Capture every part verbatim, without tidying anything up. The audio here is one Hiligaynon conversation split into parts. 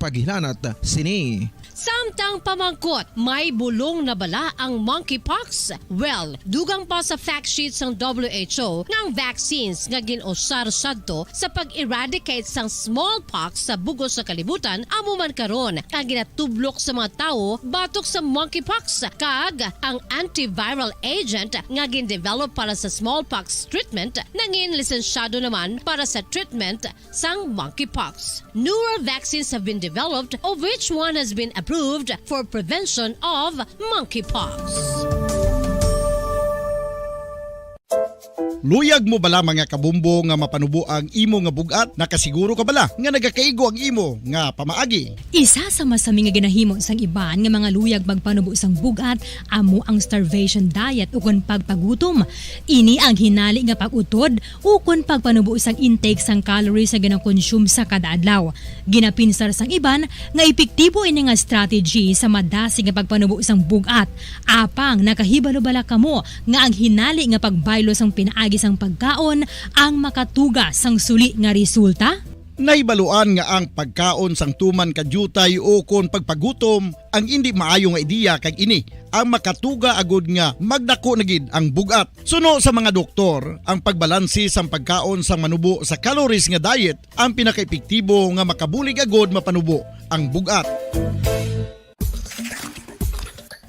Paghinanat sini. Samtang pamangkot, may bulong na bala ang monkeypox? Well, dugang pa sa fact sheet sang W H O nga ang vaccines nga gin-usar sadto sa pag-eradicate sang smallpox sa bug-os nga kalibutan amo man karon ang ginatublok sa mga tawo batok sa monkeypox, kag ang antiviral agent nga gin-develop para sa smallpox treatment nangin lisensyado naman para sa treatment sang monkeypox. Newer vaccines have been developed, of which one has been approved for prevention of monkeypox. Luyag mo bala, mga kabumbo, nga mapanubo ang imo nga bug-at? Nakasiguro ka bala nga nagakaigo ang imo nga pamaagi? Isa sa masami nga ginahimo sang iban nga mga luyag magpanubo sang bug-at amo ang starvation diet ukon pagpagutom. Ini ang hinali nga pag-utod ukon pagpanubo sang intake sang calories nga ginakonsume sa kada adlaw. Ginapinsar sang iban nga epektibo ini nga strategy sa madasig nga pagpanubo sang bug-at. Apang nakahibalo bala kamo nga ang hinali nga pagbaylo sang pinaagi sang pagkaon ang makatuga sang suli nga resulta? Nahibaluan nga ang pagkaon sang tuman ka diutay ukon pagpagutom ang indi maayo nga ideya, kag ini ang makatuga agud nga magdako na gid ang bug-at. Suno sa mga doktor, ang pagbalanse sang pagkaon sang manubo sa calories nga diet ang pinakaepektibo nga makabulig agud mapanubo ang bug-at.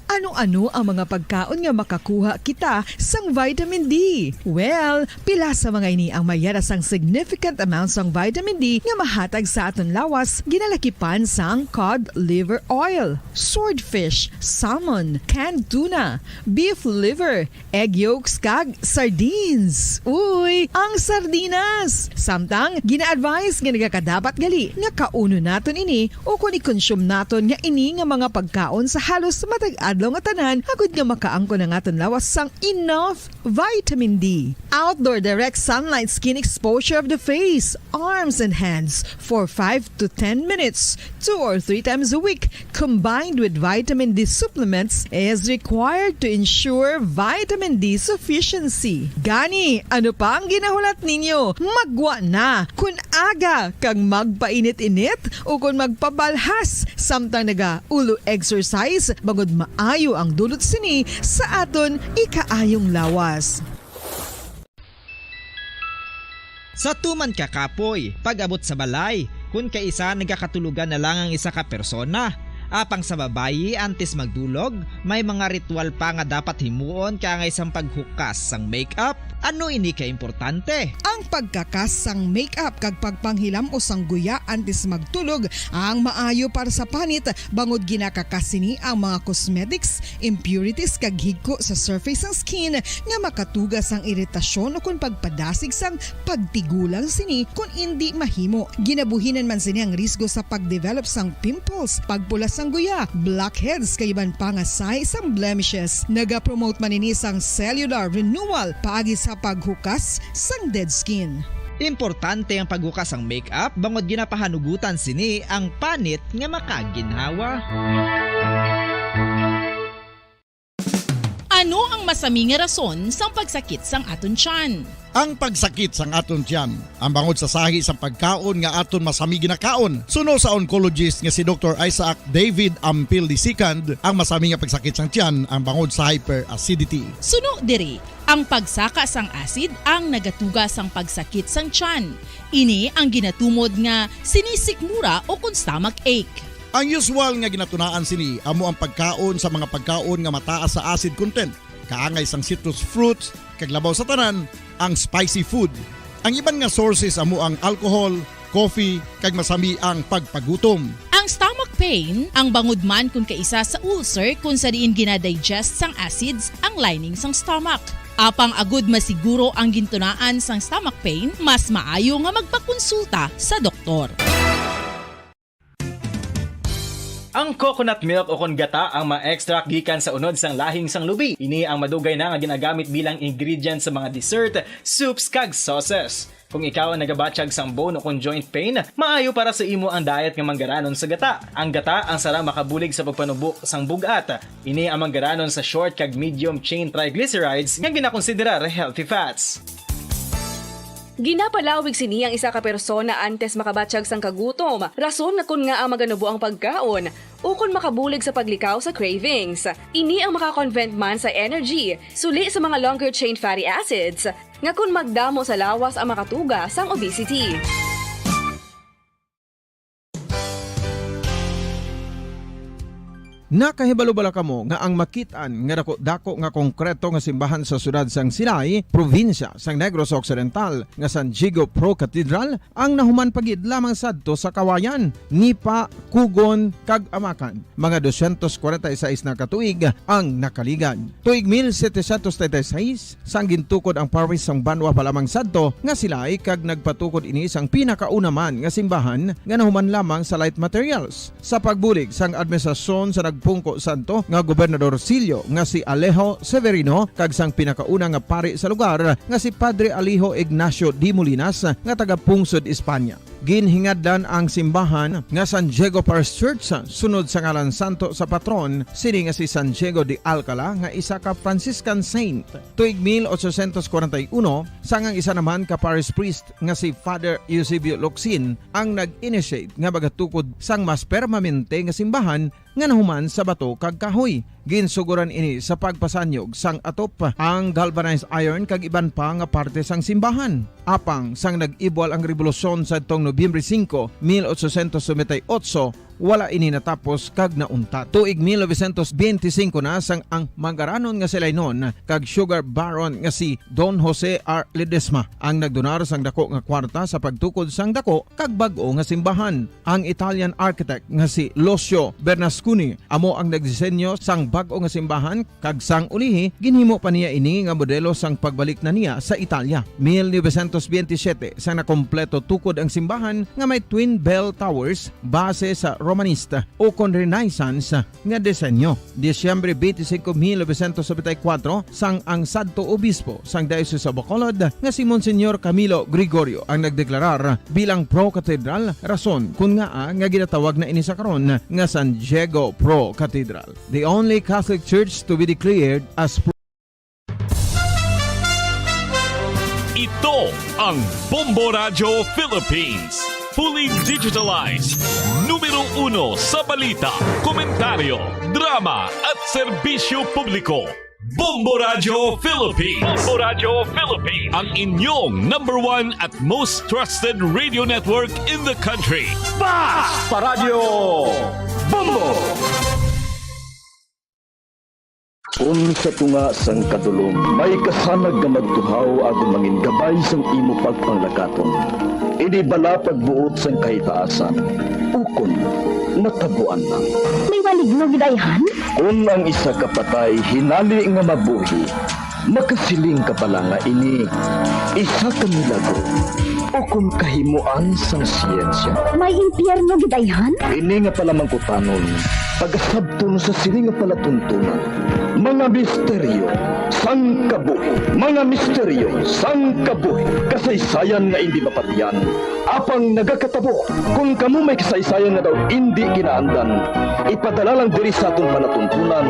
Ano-ano ang mga pagkaon nga makakuha kita sang vitamin D? Well, pila sa mga ini ang may yara sang significant amount sang vitamin D nga mahatag sa aton lawas, ginalakipan sang cod liver oil, swordfish, salmon, canned tuna, beef liver, egg yolks, kag sardines. Uy, ang sardinas! Samtang gina-advise nga nagakadapat gali nga kaunon naton ini ukon i-consume naton nga ini nga mga pagkaon sa halos matag adlaw nga tanan, agud nga makaangkon ang aton lawas sang enough vitamin D. Outdoor direct sunlight skin exposure of the face, arms, and hands for five to ten minutes, two or three times a week, combined with vitamin D supplements, is required to ensure vitamin D sufficiency. Gani, ano pa ang ginahulat ninyo? Maggwa na! Kon aga kag magpainit-init ukon magpabalhas samtang naga-ulo exercise, bangod maayo ang dulot sini sa aton ikaayong lawas. Sa tuman ka kapoy, pag-abot sa balay, kun kaisa nagakatulogan na lang ang isa ka persona. Apang sa babayi, antes magdulog, may mga ritual pa nga dapat himuon kaangay sang paghukas sang makeup. Ano ini ka importante? Ang pagkakas sang makeup kag pagpanghilam-os sang guya antes magtulog ang maayo para sa panit, bangod ginakakas sini ang mga cosmetics, impurities, kag higko sa surface sang skin nga makatuga sang iritasyon ukon pagpadasig sang pagtigulang sini kon indi mahimo. Ginabuhinan man sini ang risgo sa pagdevelop sang pimples, pagpula sang guya, blackheads, kag iban pa nga sign sang blemishes. Nagapromote man ini sang cellular renewal paagi sa paghukas sang dead skin. Importante ang paghukas sang makeup bangod ginapahanugutan sini ang panit nga makaginhawa. Ano ang masami nga rason sang pagsakit sang aton tiyan? Ang pagsakit sang aton tiyan ang bangod sa sahi sang pagkaon nga aton masami ginakaon. Suno sa oncologist nga si Doktor Isaac David Ampil the second, ang masami nga pagsakit sang tiyan ang bangod sa hyperacidity. Suno diri, ang pagsaka sang acid ang nagatuga sang pagsakit sang tiyan. Ini ang ginatumod nga sinisikmura ukon stomach ache. Ang usual nga ginatunaan sini amo ang pagkaon sa mga pagkaon nga mataas sa acid content, kaangay sang citrus fruits, kag labaw sa tanan, ang spicy food. Ang iban nga sources amo ang alcohol, coffee, kag masami ang pagpagutom. Ang stomach pain ang bangod man kon kaisa sa ulcer, kon sa diin gina-digest sang acids ang lining sang stomach. Apang agud masiguro ang gintunaan sang stomach pain, mas maayo nga magpakonsulta sa doktor. Ang coconut milk ukon gata ang ma-extract gikan sa unod sang lahing sang lubi. Ini ang madugay na nga ginagamit bilang ingredient sa mga dessert, soups, kag sauces. Kung ikaw ang nagabatyag sang bone ukon joint pain, maayo para sa imo ang diet nga manggaranon sa gata. Ang gata ang sarang makabulig sa pagpanubo sang bug-at. Ini ang manggaranon sa short kag medium chain triglycerides nga ginakonsiderar healthy fats. Ginapalawig sini ang isa ka persona antes makabatyag sang kagutom, rason nga kon ngaa maganubo ang pagkaon, ukon makabulig sa paglikaw sa cravings. Ini ang maka-convert man sa energy, suli sa mga longer chain fatty acids, nga kon magdamo sa lawas ang makatuga sang obesity. Nakahibalo bala kamo nga ang makit-an nga dako-dako nga konkreto nga simbahan sa siyudad sang Silay, probinsya sang Negros Occidental, nga San Diego Pro Cathedral ang nahuman pa gid lamang sadto sa Kawayan, Nipa, Cogon, kag Amacan? Mga dosyentos kwarenta y seis na ka tuig ang nakaligad. Tuig mil setecientos treinta y seis, sang gintukod ang parish sang banwa pa lamang sadto nga Silay, kag nagpatukod ini sang pinakauna man nga simbahan nga nahuman lamang sa light materials. Sa pagbulig sang administrasyon sa nagpungko sadto nga gobernadorcillo nga si Alejo Severino kag sang pinakauna nga pari sa lugar nga si Padre Alejo Ignacio de Molinas nga taga-pungsod España. Ginhingadlan ang simbahan nga San Diego Parish Church sunod sa ngalan santo sa patron sini nga si San Diego de Alcala nga isa ka Franciscan saint. Tuig mil ochocientos kwarenta y uno, sang ang isa naman ka parish priest nga si Father Eusebio Locsin ang nag-initiate nga magatukod sang mas permanente nga simbahan nga nahuman sa bato kag kahoy. Ginsugoran ini sa pagpasanyog sang atop, ang galvanized iron kag iban pa nga parte sang simbahan. Apang sang nag-ibwal ang rebolusyon sadtong Nobyembre singko, mil ochocientos noventa y ocho, wala ini natapos kag nauntat. Tuig mil novecientos benti singko na sang ang manggaranon nga Silaynon kag sugar baron nga si Don Jose R. Ledesma ang nagdonar sang dako nga kwarta sa pagtukod sang dako kag bag-o nga simbahan. Ang Italian architect nga si Lucio Bernasconi amo ang nagdisenyo sang bag-o nga simbahan, kag sang ulihi ginhimo pa niya ini nga modelo sang pagbalik na niya sa Italia. Mil novecientos benti siyete, sang nakompleto tukod ang simbahan nga may twin bell towers base sa Romanista ukon Renaissance nga disenyo. Disyembre twenty-five, mil novecientos noventa y cuatro, sang ang sadto obispo sang Diocese of Bacolod nga si Monsignor Camilo Gregorio ang nagdeklarar bilang pro-cathedral, rason kon ngaa nga ginatawag na ini sa karon nga San Diego Pro Cathedral, the only Catholic Church to be declared as pro- Ito ang Bombo Radyo Philippines. Fully digitalized. Numero uno sa balita, komentaryo, drama, at serbisyo publiko. Bombo Radyo Philippines. Bombo Radyo Philippines. Ang inyong number one at most trusted radio network in the country. Basta Radyo Bombo! Kon sa tunga sang kadulom may kasanag nga magtuhaw agod mangin gabay sang imo pagpanglakaton, ini bala pagbuot sang kahitaasan, ukon natabuan lang. May maligno gid ayhan? Kon ang isa ka patay hinali nga mabuhi, makasiling ka bala nga ini isa ka milagro ukon kahimoan sang siyensya? May impyerno gid ayhan? Ini nga palamangkutanon, tagasabton sa sini nga palatuntunan, mga misteryo sang kabuhi. Mga misteryo sang kabuhi. Kasaysayan nga indi mapatian, apang nagakatabo. Kon kamo may kasaysayan nga daw indi kinaandan, ipadala lang diri sa aton palatuntunan,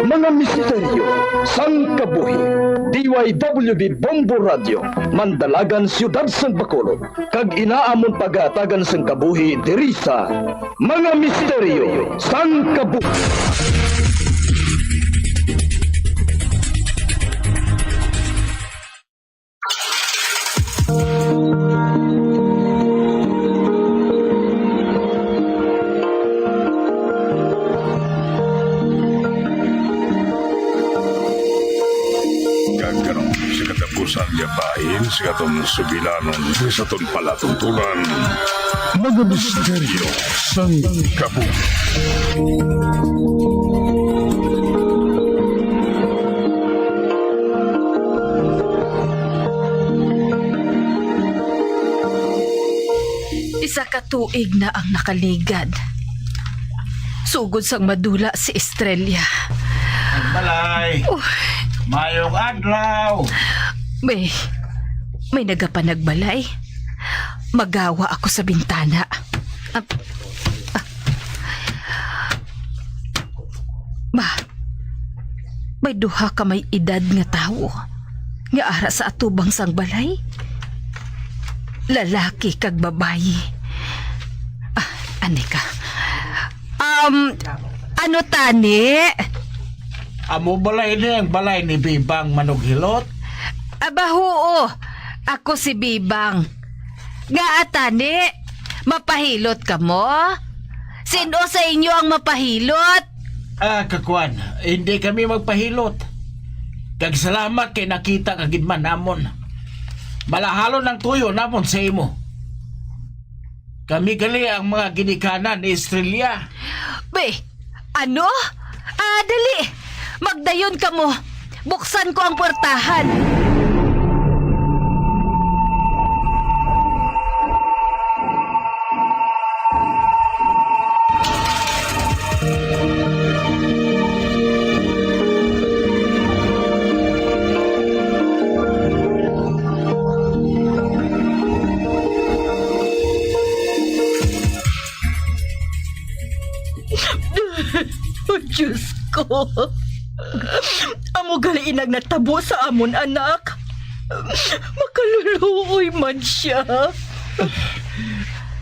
mga misteryo sang kabuhi. D Y W B Bombo Radio, Mandalagan, Siyudad sang Bacolod, kag ina amon pagahatagan sang kabuhi diri sa Mga Misteryo sang Kabuhi. Kag karon, sa katapusan nga bahin sa aton sugilanon, sa aton palatuntunan, mga misteryo sang kabuhi. Isa ka tuig na ang nakaligad. Sugod sang madula si Estrella. Nagbalay. Oh. Mayong adlaw. May, may nagapanagbalay. Magawa ako sa bintana. Ah, ah. Ma, may duha ka may edad nga tawo nga ara sa atubang sang balay. lalaki kag babayi. Ah, ani ka? Um, ano tani? Amo balay ni ang balay ni Bibang Manughilot? Aba, huo. Ako si Bibang. Ngaa tani? Mapahilot kamo? Sin-o sa inyo ang mapahilot? Ah, kakuan, hindi kami magpahilot. Kag salamat kay nakita ka gid man namon. Malahalon ang tuyo namon sa imo. Kami gali ang mga ginikanan ni Estrella. Be, ano? Ah, dali. Magdayon kamo. Buksan ko ang puwertahan. Oh, Diyos ko. Amo gali inang natabo sa amon anak. Makaluluoy man sia.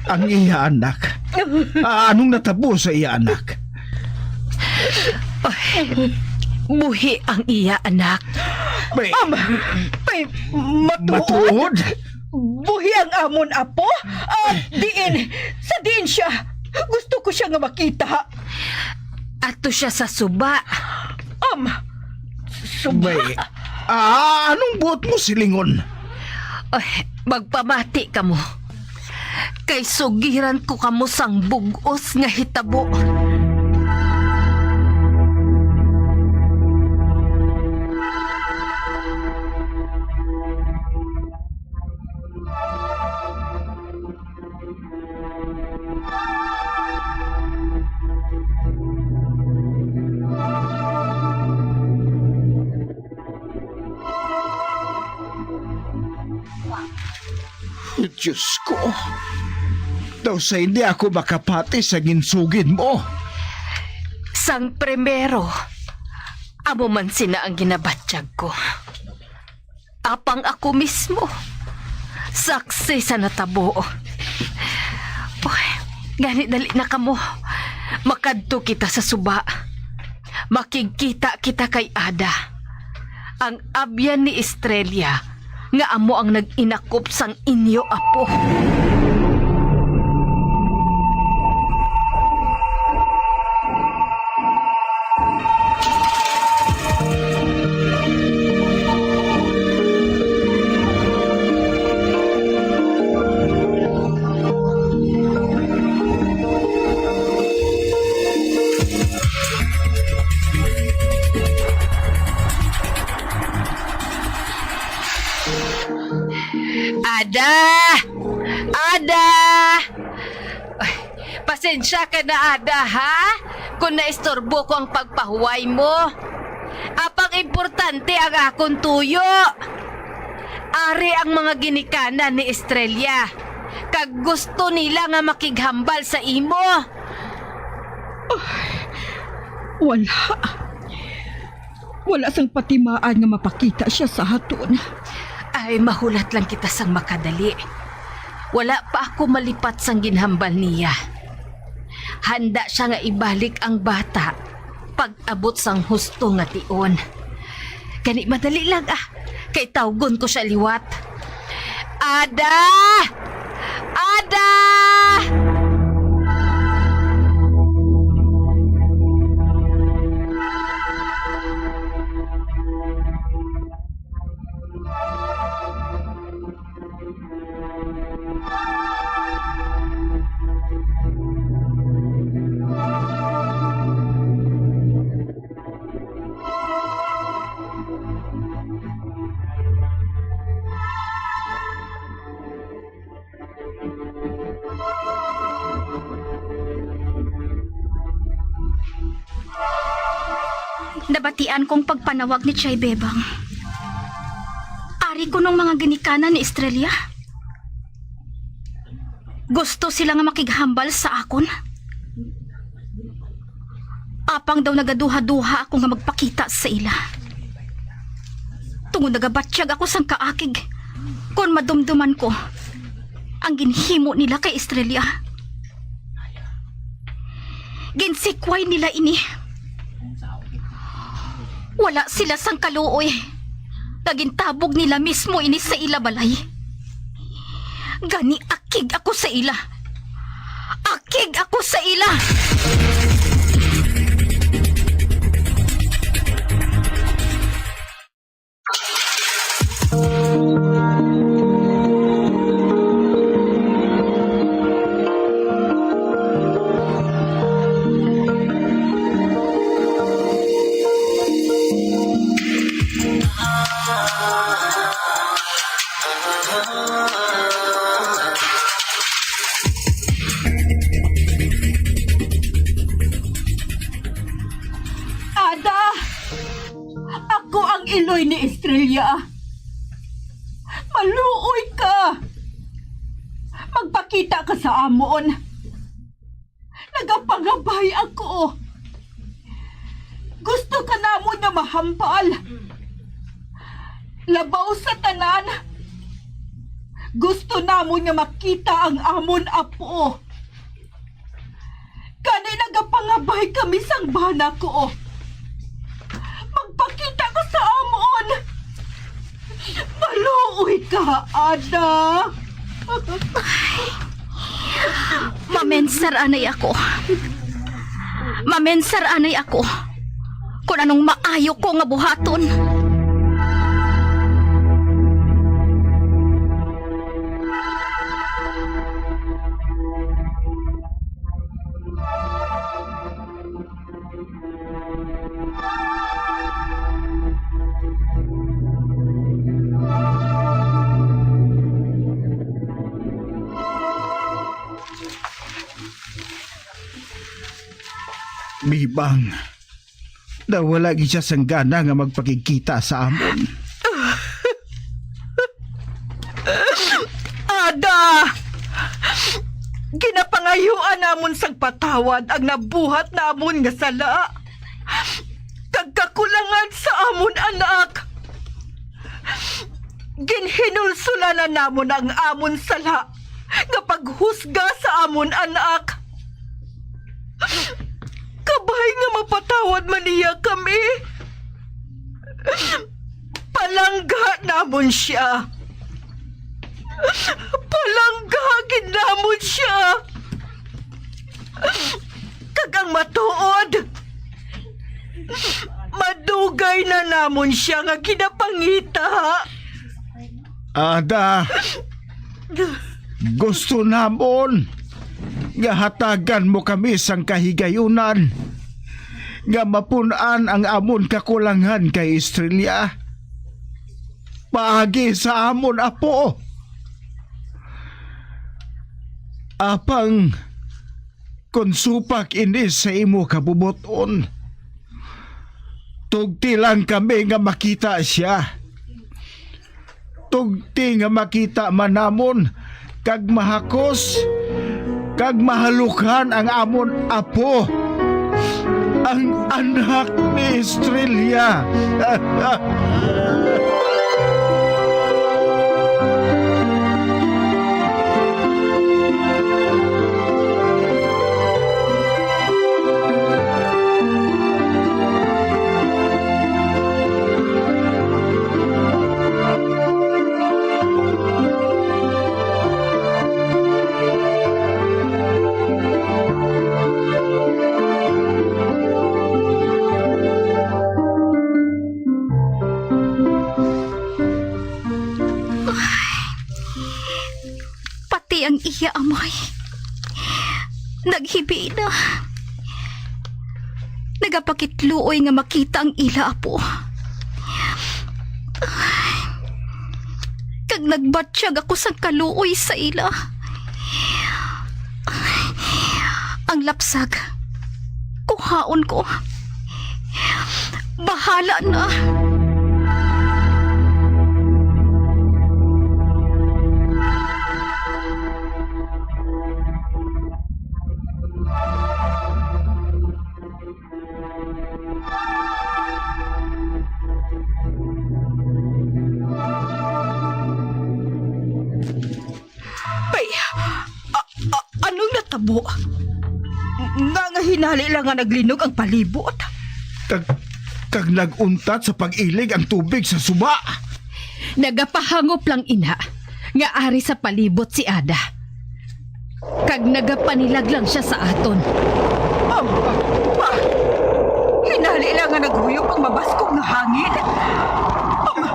Ang iya anak. Ah, anong natabo sa iya anak? Ay, buhi ang iya anak. May Ama, may matuod. Matuod? Buhi ang amon apo? Ah, diin? Sa diin siya? Gusto ko siya nga makita. Ato siya sa suba. Um, suba? May, ah, anong buot mo silingon? Ay, magpamati kamo. Kay sugiran ko kamo sang bug-os nga hitabo. Diyos ko, daw sa hindi ako makapati sa ginsugid mo. Sang primero, amo man sina ang ginabatyag ko. Apang ako mismo, saksi sa natabo. Uy, gani dali na kamo. Makadto kita sa suba. Makigkita kita kay Ada, ang abyan ni Estrella, nga amo ang nag-inakop sang inyo apo. Ada! Ada! Ay, pasensya ka na, Ada, ha? Kung naistorbo ko ang pagpahuway mo. Apang importante ang akon tuyo. Ari ang mga ginikanan ni Estrella, kag gusto nila nga makighambal sa imo. Wala. Wala sang patimaan nga mapakita sia sa aton. Ay, mahulat lang kita sang makadali. Wala pa ako malipat sang ginhambal niya. Handa sia nga ibalik ang bata pag-abot sang husto nga tion. Gani, madali lang, ah, kay tawgon ko sia liwat. Ada! Ada! Nabatian kong pagpanawag ni Chay Bebang. Ari kuno ang mga ginikanan ni Estrella. Gusto sila nga makighambal sa akon. Apang daw nagaduha-duha ako nga magpakita sa ila. Tungod nagabatyag ako sang kaakig, kon madumduman ko, Ang ginhimo nila kay Estrella, ginsikway nila ini. Wala sila sang kaluoy nga gintabog nila mismo ini sa ila balay. Gani, akig ako sa ila. Akig ako sa ila. Ada! Ako ang iloy ni Estrella. Maluoy ka! Magpakita ka sa amon. Nagapangabay ako. Gusto ka namon nga mahambal. Labaw sa tanan, gusto namon nga makita ang amon apo. Gani nagapangabay kami sang bana ko. Magpakita ka sa amon. Maluoy ka, Ada. Mamensar anay ako. Mamensar anay ako. Kung anong maayo ko nga buhaton. Bibang, nawala gid siya sang gana nga magpakigkita sa amon. Ada! Ginapangayuan namon sang patawad ang nabuhat namon nga sala kag kakulangan sa amon anak. Ginhinulsolanan namon ang amon sala nga paghusga sa amon anak. Kabay nga mapatawad man niya kami. Palangga namon sia. Palangga gid namon sia. Kag ang matuod, madugay na namon sia nga ginapangita. Ada, gusto namon nga hatagan mo kami sang kahigayunan nga mapun-an ang amon kakulangan kay Estrella paagi sa amon apo. Apang kon supak ini sa imo kabubot-on, tugti lang kami nga makita sia. Tugti nga makita man namon kag mahakos kag mahalukhan ang amon apo, ang anak ni Estrella. Pati ang iya amay naghibi na. Nagapakitluoy nga makita ang ila apo. Kag nagbatyag ako sang kaluoy sa ila. Ang lapsag, kuhaon ko. Bahala na. Ay, Hinali lang nga naglinog ang palibot. Kag, kag nag-untat sa pag-ilig ang tubig sa suba. Nagapahangop lang ina nga ari sa palibot si Ada. Kag nagapanilag lang sia sa aton. Amo, pa. Hinali lang nga naghuyop ang mabaskog nga hangin. Amo.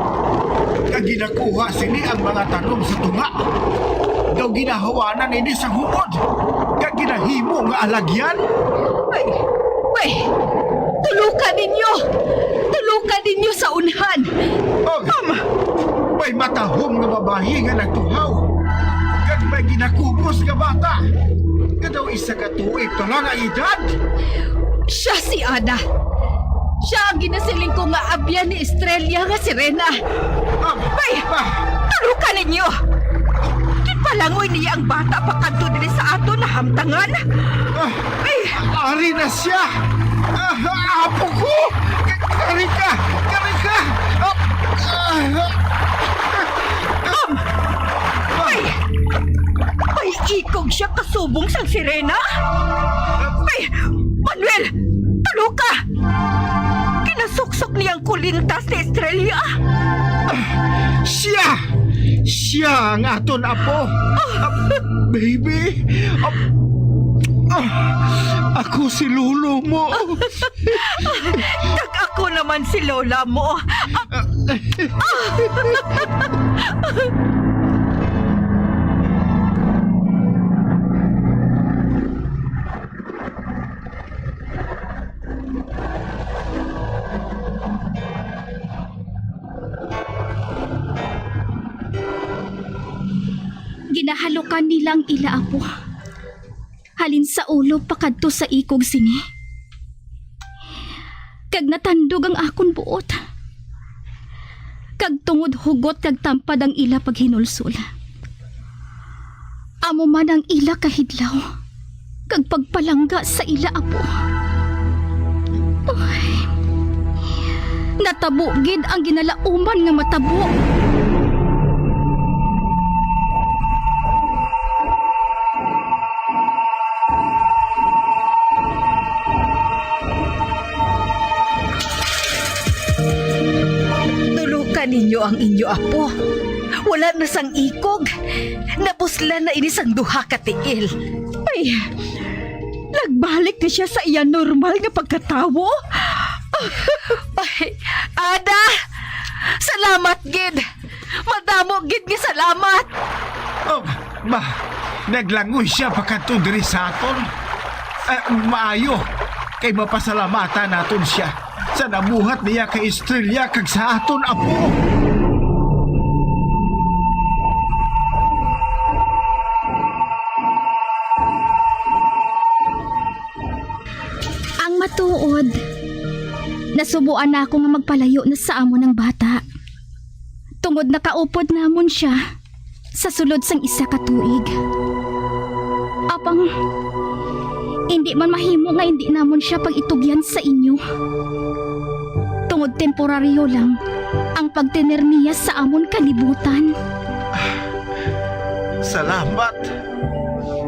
Kag ginakuha sini ang mga tanom sa tunga. Daw ginahawanan ini sa hukod. Kag ginahimo nga alagyan. Ay, ay, tuluka ninyo! Tuluka ninyo sa unhan! Oh, Ama! May matahom nga babayi nga nagtuhaw, kag may ginakubos nga bata, nga daw isa ka tuig pa lang ang edad. Siya si Ada. Siya ang ginasiling ko nga abyan ni Estrella nga si Rena. Ah, Ay, ah. Tuluka ninyo! Ginpalangoy niya ang bata pakadto diri sa aton nahamtangan. Ah, Ay, Ari na siya! Ah, apo ko! Ka-, kari ka! Kari ka! Ah, ah, ah. Am! Ay! May ikog siya kasubong sang sirena! Ay! Manuel! Tuluka! Kinasuksok niya ang kulintas ni Estrella! Siya! Siya ang aton apo! Ah, baby! Ah, ah, ako si lolo mo! Kag ako naman si lola mo. Ginahalukan nila ang ila apo, halin sa ulo pakadto sa ikog sini. Kag natandog ang akon buot, kag tungod hugot kag tampad ang ila paghinulsol. Amo man ang ila kahidlaw kag pagpalangga sa ila apo. Uy, natabo gid ang ginalauman nga matabo. Tulukan ninyo ang inyo apo. Wala na sang ikog. Napuslan na ini sang duha ka tiil. Ay, nagbalik na siya sa iya normal nga pagkatawo. Ay, Ada! Salamat gid! Madamo gid nga salamat! Oh, ma, naglangoy siya pakadto diri sa aton. Ah, maayo, kay mapasalamatan naton siya sa nabuhat niya kay Estrella kag sa aton apo. Ang matuod, nasubuan na ako nga magpalayo na sa amon ang bata, tungod nakaupod namon sia sa sulod sang isa ka tuig. Apang, indi man mahimo nga indi namon sia pag-itugyan sa inyo, tungod temporaryo lang ang pagtener niya sa amon kalibutan. Salamat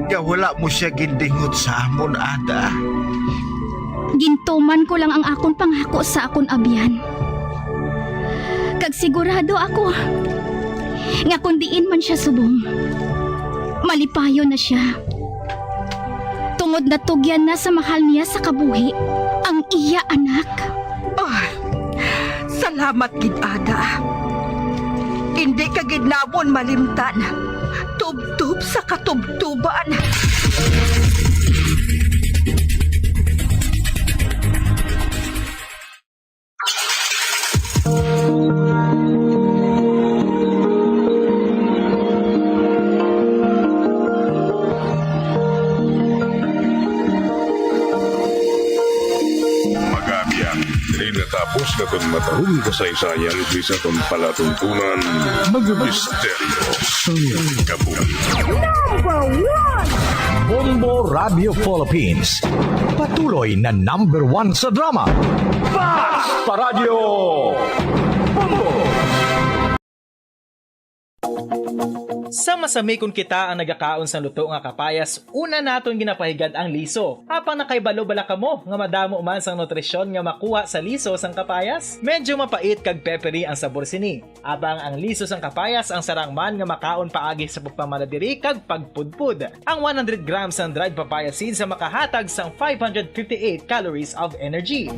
nga wala mo sia gindingot sa amon, Ada. Gintuman ko lang ang akon pangako sa akon abyan. Kag sigurado ako nga kon diin man sia subong, malipayon na sia, tungod natugyan na sa mahal niya sa kabuhi ang iya anak. Ah, salamat gid, Ada. Indi ka gid namon malimtan, tubtob sa katubtoban. Mga abyan, diri natapos naton matahong kasaysayan diri sa aton palatuntunan, Mga Misteryo sa Kabuhi. Number one! Bombo Radio Philippines, patuloy na number one sa drama. Basta Radyo Bombo! Sa masami kon kita ang nagakaon sang luto nga kapayas, una naton ginapahigad ang liso. Apang nakahibalo bala kamo nga madamo man sang nutrisyon nga makuha sa liso sang kapayas? Medyo mapait kag peppery ang sabor sini. Apang ang liso sang kapayas ang sarang man nga makaon paagi sa pagpamala diri kag pagpudpod. Ang one hundred grams sang dried papaya seeds ang makahatag sang five hundred fifty-eight calories of energy.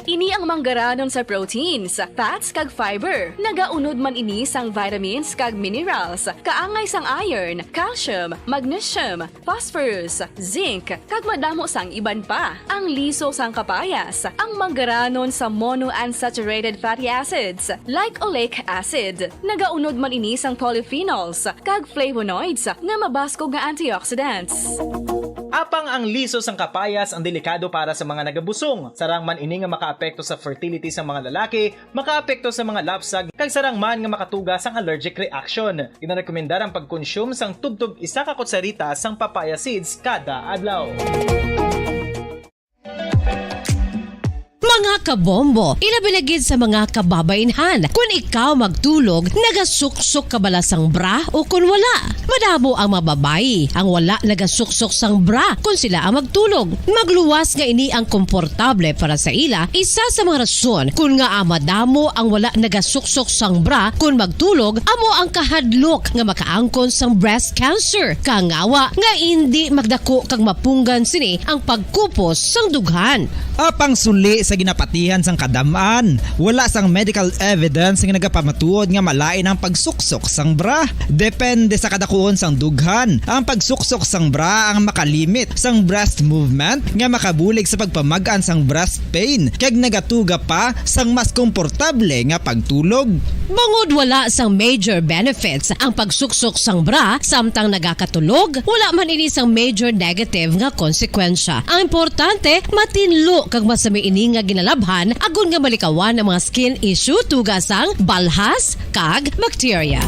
Ini ang manggaranon sa proteins, fats, kag fiber. Nagaunod man ini sang vitamins kag minerals, kaangay sang iron, calcium, magnesium, phosphorus, zinc, kag madamo sang iban pa. Ang liso sang kapayas, ang manggaranon sa monounsaturated fatty acids, like oleic acid. Nagaunod man ini sang polyphenols kag flavonoids nga mabaskog nga antioxidants. Apang ang liso sang kapayas ang delikado para sa mga nagabusong. Sarang man ini nga makaapekto sa fertility sa mga lalaki, makaapekto sa mga lapsag, kag sarang man nga makatuga sang allergic reaction. Ginarekomendar ang pagkonsume sang tubtob isa ka kutsarita sang papaya seeds kada adlaw. Mga kabombo, ilabi na gid sa mga kababainhan. Kun ikaw magtulog, nagasuksok ka bala sang bra o kun wala? Madamo ang mga babayi ang wala nagasuksok sang bra kun sila ang magtulog. Magluwas nga ini ang komportable para sa ila, isa sa mga rason kun ngaa madamo ang wala nagasuksok sang bra kun magtulog, amo ang kahadlok nga makaangkon sang breast cancer. Kangawa nga indi magdako kag mapunggan sini ang pagkupos sang dughan. Apang suli sa ginapatihan sang kadam-an, wala sang medical evidence nga nagapamatuod nga malain ang pagsuksok sang bra. Depende sa kadakuon sang dughan, ang pagsuksok sang bra ang makalimit sang breast movement nga makabulig sa pagpamag-an sang breast pain kag nagatuga pa sang mas komportable nga pagtulog. Bangod wala sang major benefits ang pagsuksok sang bra samtang nagakatulog, wala man ini sang major negative nga konsekwensya. Ang importante, matinlo kag masami ini nga ginalabhan agod nga malikawan ang mga skin issue tuga sang balhas kag bakterya.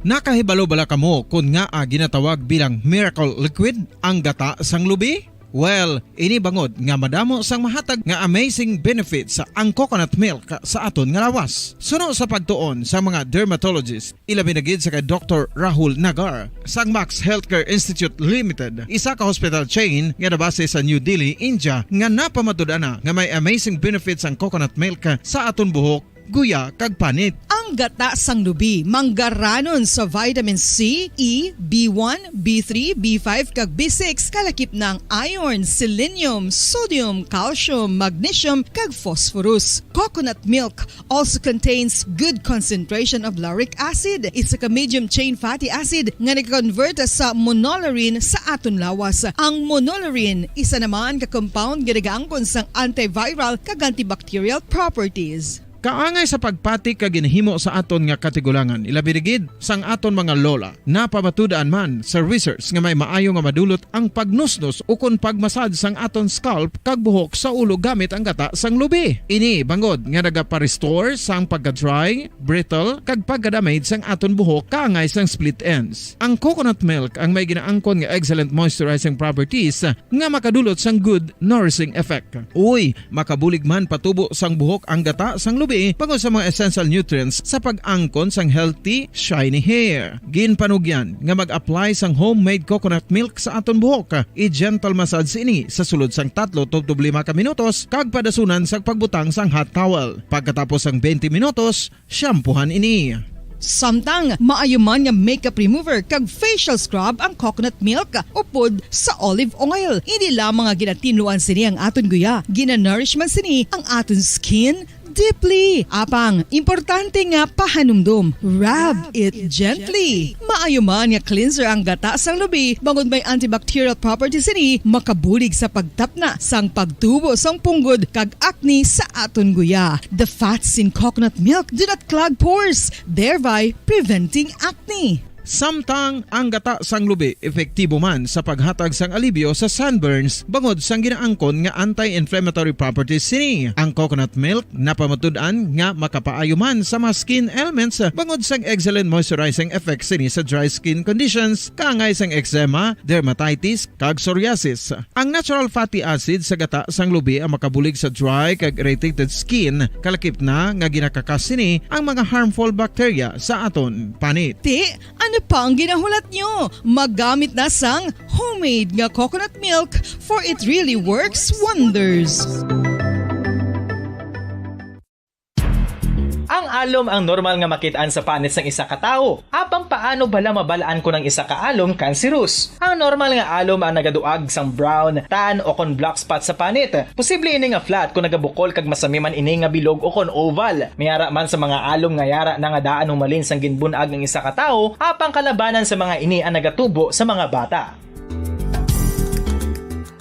Nakahibalo bala kamo kon ngaa ginatawag bilang miracle liquid ang gata sang lubi? Well, ini bangod nga madamo sang mahatag nga amazing benefits ang coconut milk sa aton nga lawas. Suno sa pagtuon sa mga dermatologist, ilabi na gid sa kay Doktor Rahul Nagar sang Max Healthcare Institute Limited, isa ka hospital chain nga nabase sa New Delhi, India, nga napamatud-an na nga may amazing benefits ang coconut milk sa aton buhok, guya, kag panit. Ang gata sang lubi manggaranon sa vitamin C, E, B one, B three, B five, kag B six, kalakip na ang iron, selenium, sodium, calcium, magnesium, kag phosphorus. Coconut milk also contains good concentration of lauric acid, isa ka medium chain fatty acid nga nag-convert sa monolaurin sa aton lawas. Ang monolaurin isa naman ka compound nga nagaangkon sang antiviral kag antibacterial properties. Kaangay sa pagpati kag ginahimo sa aton nga katigulangan, ilabi na gid sang aton mga lola. Napamatud-an man sa research nga may maayo nga madulot ang pagnusnos ukon pagmasad sang aton scalp kag buhok sa ulo gamit ang gata sang lubi. Ini bangod nga nagapa-restore sang pagka-dry, brittle, kag pagka-damage sang aton buhok kaangay sang split ends. Ang coconut milk ang may ginaangkon nga excellent moisturizing properties nga makadulot sang good nourishing effect. Uy, makabulig man patubo sang buhok ang gata sang lubi bangod sa mga essential nutrients sa pag-angkon sang healthy, shiny hair. Ginpanugyan nga mag-apply sang homemade coconut milk sa aton buhok. I-gentle massage ini sa sulod sang tatlo tubtob lima ka minutos kag padasunan sa pagbutang sang hot towel. Pagkatapos sang twenty minutos, shampoohan ini. Samtang maayo man nga makeup remover kag facial scrub ang coconut milk upod sa olive oil. Hindi lamang nga ginatinluan sini ang aton guya, ginanourish man sini ang aton skin deeply. Apang, importante nga pahanumdom, rub it gently. Maayo man nga cleanser ang gata sang lubi, bangod may antibacterial properties sini, makabulig sa pagtapna sang pagtubo sang punggod kag acne sa aton guya. The fats in coconut milk do not clog pores, thereby preventing acne. Samtang ang gata sang lubi epektibo man sa paghatag sang alibyo sa sunburns bangod sang ginaangkon nga anti-inflammatory properties sini. Ang coconut milk napamatud-an nga makapaayo man sa mga skin ailments bangod sang excellent moisturizing effect sini sa dry skin conditions kaangay sang eczema, dermatitis, kag psoriasis. Ang natural fatty acid sa gata sang lubi ang makabulig sa dry kag irritated skin, kalakip na nga ginakakas sini ang mga harmful bacteria sa aton panit. Ti, ano pa ang ginahulat nyo? Maggamit na sang homemade nga coconut milk, for it really works wonders. Ang alom ang normal nga makit-an sa panit sang isa ka tawo. Apang paano bala mabal-an kon ang isa ka alom cancerous? Ang normal nga alom ang nagaduag sang brown, tan, o kon black spot sa panit. Posible ini nga flat kon nagabukol kag masami man ini nga bilog o kon oval. May ara man sa mga alom nga yara na nga daan humalin sang ginbun-ag ang isa ka tawo, apang kalabanan sa mga ini ang nagatubo sa mga bata.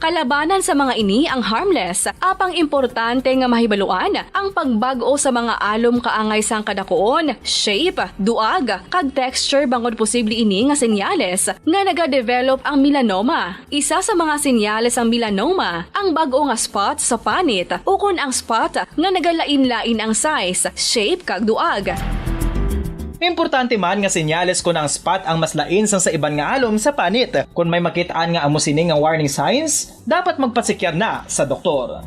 Kalabanan sa mga ini ang harmless, apang importante nga mahibaluan ang pagbag-o sa mga alom kaangay sang kadakuon, shape, duag, kag texture bangod posible ini nga senyales nga nagadevelop ang melanoma. Isa sa mga senyales sang melanoma ang bag-o nga spot sa panit ukon ang spot nga nagalain-lain ang size, shape, kag duag. Importante man nga senyales kon ang spot ang mas lain sang sa iban nga alom sa panit. Kon may makit-an nga amo sini nga warning signs, dapat magpacheck na sa doktor.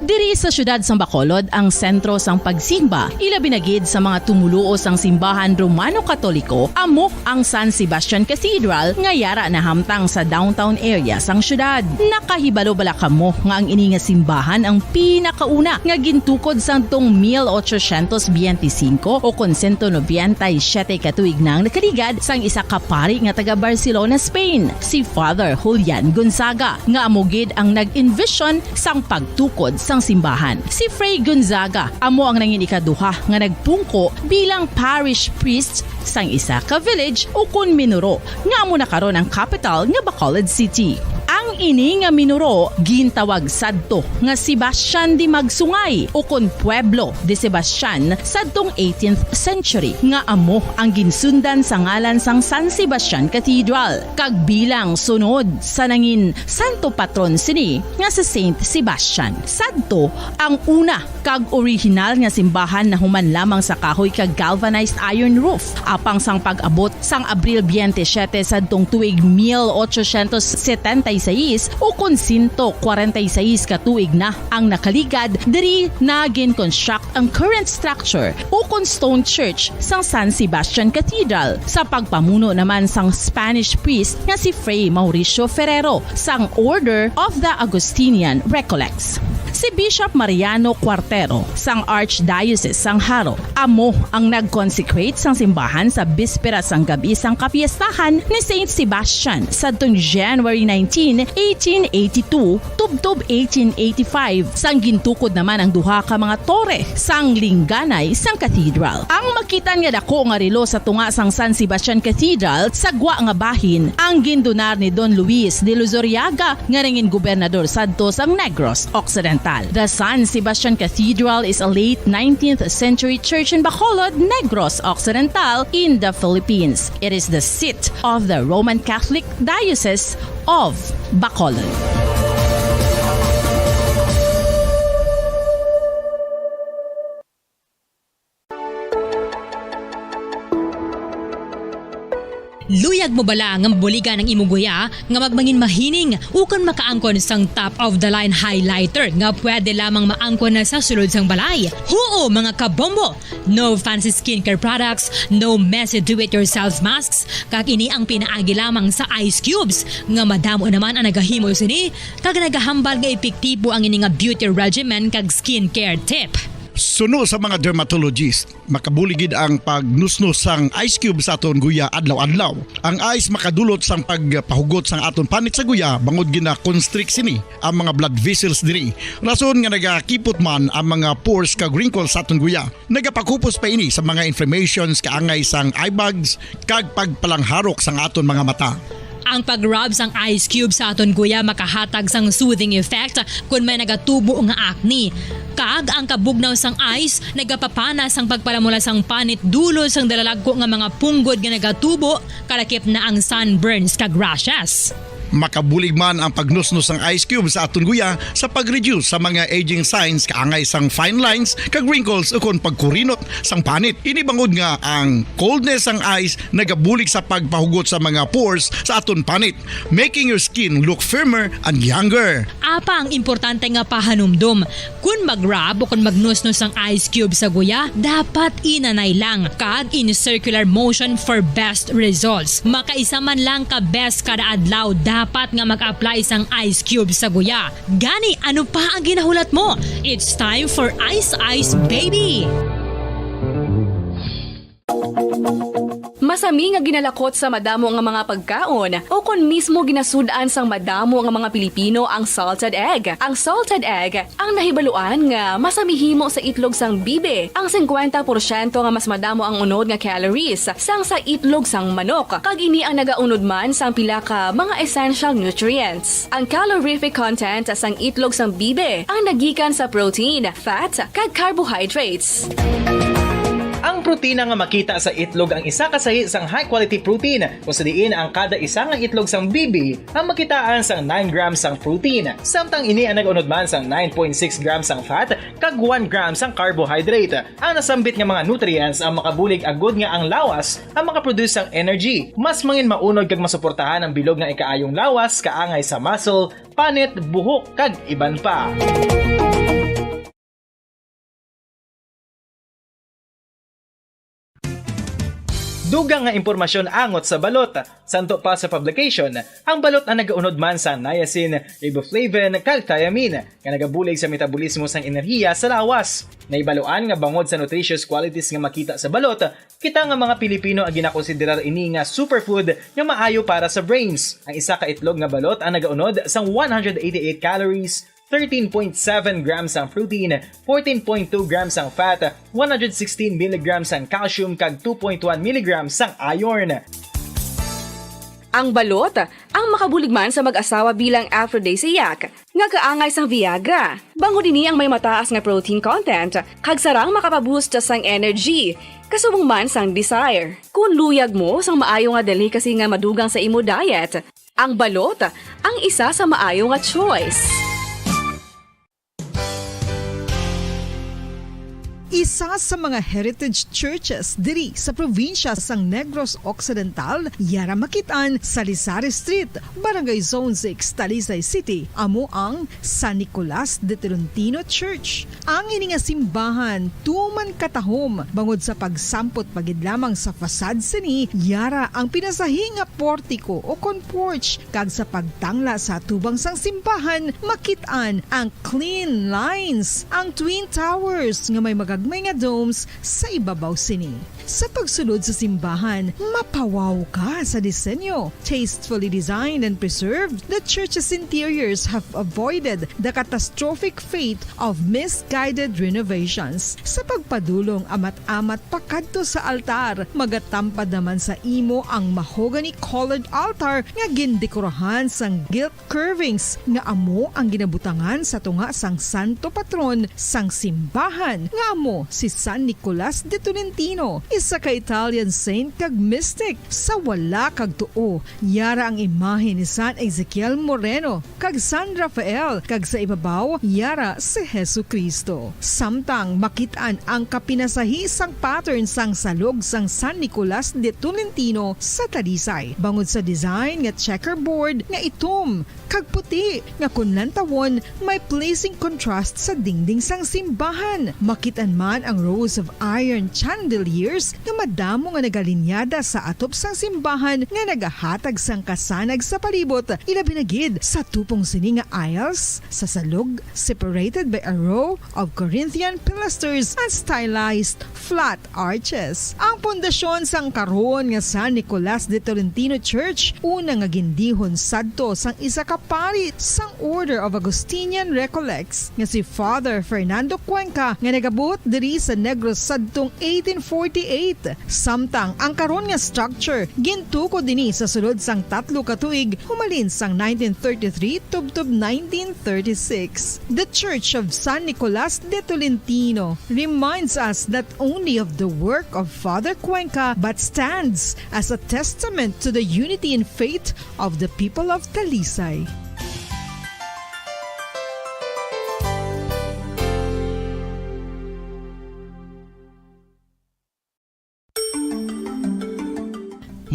Diri sa siyudad sang Bacolod ang sentro sang pagsimba, ilabi na gid sa mga tumoluo sang simbahan Romano-Katoliko, amo ang San Sebastian Cathedral nga yara nahamtang sa downtown area sang siyudad. Nakahibalo bala kamo nga ang ini nga simbahan ang pinakauna nga gintukod sadtong mil ochocientos biyente singko o kon sento nobenta y siyete ka tuig na ang nakaligad sang isa ka pari nga taga Barcelona, Spain, si Father Julian Gonzaga, nga amo gid ang nag-envision sang pagtukod sang simbahan. Si Fray Gonzaga amo ang nangin ikaduha nga nagpungko bilang parish priest sang isa ka village ukon minuro nga amo na karon ang kapital nga Bacolod City. Ang ini nga minuro gintawag sadto nga Sebastian de Magsungay ukon Pueblo de Sebastian sadtong eighteenth century, nga amo ang ginsundan sa ngalan sang San Sebastian Cathedral, kag bilang sunod sa nangin santo patron sini nga si Saint Sebastian. Sadto ang una kag orihinal nga simbahan nahuman lamang sa kahoy kag galvanized iron roof. Apang sang pag-abot sang Abril biyente siyete sadtong tuig mil ochocientos setenta y seis, ukon sento kwarenta y seis ka tuig na ang nakaligad, diri na gin-construct ang current structure ukon stone church sang San Sebastian Cathedral, sa pagpamuno naman sang Spanish priest nga si Fray Mauricio Ferrero sang Order of the Augustinian Recollects. Si Bishop Mariano Cuartero sang Archdiocese sang Jaro amo ang nag-consecrate sang simbahan sa bispera sang gab-i sang kapiestahan ni Saint Sebastian sadtong January nineteen, eighteen eighty-two, tubtob eighteen eighty-five, sang gintukod naman ang duha ka mga tore sang lingganay sang cathedral. Ang makit-an nga dako nga relo sa tunga sang San Sebastian Cathedral sa gwa nga bahin ang gindonar ni Don Luis de Luzuriaga nga nangin gobernador sadto sang Negros Occidental. The San Sebastian Cathedral is a late nineteenth century church in Bacolod, Negros Occidental, in the Philippines. It is the seat of the Roman Catholic Diocese of Bacolod. Luyag mo bala nga mabuligan ang imo guya nga magmangin mahining ukon makaangkon sang top of the line highlighter nga pwede lamang maangkon na sa sulod sang balay? Huo, mga kabombo! No fancy skincare products, no messy do-it-yourself masks, kag ini ang pinaagi lamang sa ice cubes, nga madamo naman ang nagahimo sini, kag nagahambal nga epektibo ang ini nga beauty regimen kag skincare tip. Suno sa mga dermatologist, makabulig gid ang pagnusnos sang ice cube sa aton guya adlaw-adlaw. Ang ice makadulot sang pagpahugot sang aton panit sa guya bangod gina-constrict sini ang mga blood vessels diri. Rason nga nagakipot man ang mga pores kag wrinkles sa aton guya. Nagapakupos pa ini sa mga inflammations kaangay sang eye bags kag pagpalangharok sang aton mga mata. Ang pag-rub sang ice cube sa aton guya makahatag sang soothing effect kon may nagatubo nga acne. Kag ang kabugnaw sang ice nagapapana sang pagpalamula sang panit dulod sang dalalagko nga mga punggod nga nagatubo, kalakip na ang sunburns kag rashes. Makabulig man ang pagnusnos sang ice cube sa aton guya sa pag-reduce sa mga aging signs kaangay sang fine lines kag wrinkles ukon pagkurinot sang panit. Ini bangod nga ang coldness sang ice nagabulig sa pagpahugot sa mga pores sa aton panit, making your skin look firmer and younger. Apang importante nga pahanumdom, kon mag-rub o kon magnusnos ang ice cube sa guya, dapat inanay lang kag in circular motion for best results. Makaisa man lang ka beses kada adlaw dapat nga mag-apply sang ice cube sa guya. Gani, ano pa ang ginahulat mo? It's time for Ice Ice Baby! Masami nga ginalakot sa madamo nga mga pagkaon, o kon mismo ginasud-an sang madamo nga mga Pilipino ang salted egg. Ang salted egg ang nahibaluan nga masami himo sa itlog sang bibi. Ang singkwenta porsyento nga mas madamo ang unod nga calories sang sa itlog sang manok, kag ini ang nagaunod man sang pila ka mga essential nutrients. Ang calorific content sang itlog sang bibi ang nagikan sa protein, fat, kag carbohydrates. Ang protina nga makita sa itlog ang isa ka sahi sang high-quality protein, kung sa diin ang kada isa nga itlog sang bibi ang makitaan sang nine grams sang protein, samtang ini ang nag-unod man sang nine point six grams sang fat kag one gram sang carbohydrate. Ang nasambit nga mga nutrients ang makabulig agud nga ang lawas ang makaproduce sang energy, mas mangin maunod kag masuportahan ang bilog nga ikaayong lawas kaangay sa muscle, panit, buhok, kag iban pa. Dugang nga impormasyon angot sa balot. Santo pa sa publication, ang balot ang nagaunod man sa niacin, riboflavin, kag thiamine, nga nagabulig sa metabolismo sang enerhiya sa lawas. Nahibaluan nga bangod sa nutritious qualities nga makita sa balot, kita nga mga Pilipino ang ginakonsiderar ini nga superfood nga maayo para sa brains. Ang isa ka itlog nga balot ang nagaunod sang one hundred eighty-eight calories, thirteen point seven grams ang protein, fourteen point two grams ang fat, one hundred sixteen milligrams ang calcium, kag two point one milligrams ang iron. Ang balot ang makabulig man sa mag-asawa bilang aphrodisiac nga kaangay sang Viagra. Bangod ini ang may mataas nga protein content, kag sarang makapaboost sang energy, kasubong man sang desire. Kung luyag mo sang maayo nga delicacy nga madugang sa imo diet, ang balot ang isa sa maayo nga choice. Isa sa mga heritage churches diri sa probinsya sang Negros Occidental, yara makit-an sa Lizares Street, Barangay Zone six, Talisay City, amo ang San Nicolas de Tolentino Church. Ang ini nga simbahan tuman katahom bangod sa pagsampot pa gid lamang sa facade sini, yara ang pinasahi nga portiko o kon porch, kag sa pagtangla sa atubang sang simbahan, makit-an ang clean lines, ang twin towers nga may magagmay nga domes sa ibabaw sini. Sa pagsulod sa simbahan, mapawaw ka sa disenyo. Tastefully designed and preserved, the church's interiors have avoided the catastrophic fate of misguided renovations. Sa pagpadulong amat-amat pakadto sa altar, magatampad naman sa imo ang mahogany-colored altar nga gindekorahan sang gilt curvings nga amo ang ginabutangan sa tunga sang santo patron sang simbahan, nga amo si San Nicolas de Tolentino, isa ka Italian saint kag mystic. Sa wala kag tuo, yara ang imahe ni San Ezekiel Moreno kag San Rafael, kag sa ibabaw, yara si Jesu-Cristo. Samtang makit-an ang kapinasahi sang pattern sang salog sang San Nicolas de Tolentino sa Talisay, bangod sa design nga checkerboard nga itom kag puti nga kon lantawon may pleasing contrast sa dingding sang simbahan. Makit-an man ang rows of iron chandeliers nga madamo nga nagalinyada sa atop sang simbahan nga nagahatag sang kasanag sa palibot, ilabi na gid sa tupong sini nga aisles sa salog, separated by a row of Corinthian pilasters and stylized flat arches. Ang pundasyon sang karon nga San Nicolas de Tolentino Church, una nga gindihon sadto sang isa ka pari sang Order of Augustinian Recollects nga si Father Fernando Cuenca, nga nagabuot diri sa Negros sadtong eighteen forty-eight. eight. Samtang ang karon nga structure gintukod ini sa sulod sang tatlo ka tuig, humalin sang nineteen thirty-three tubtob nineteen thirty-six. The Church of San Nicolas de Tolentino reminds us not only of the work of Father Cuenca but stands as a testament to the unity in faith of the people of Talisay.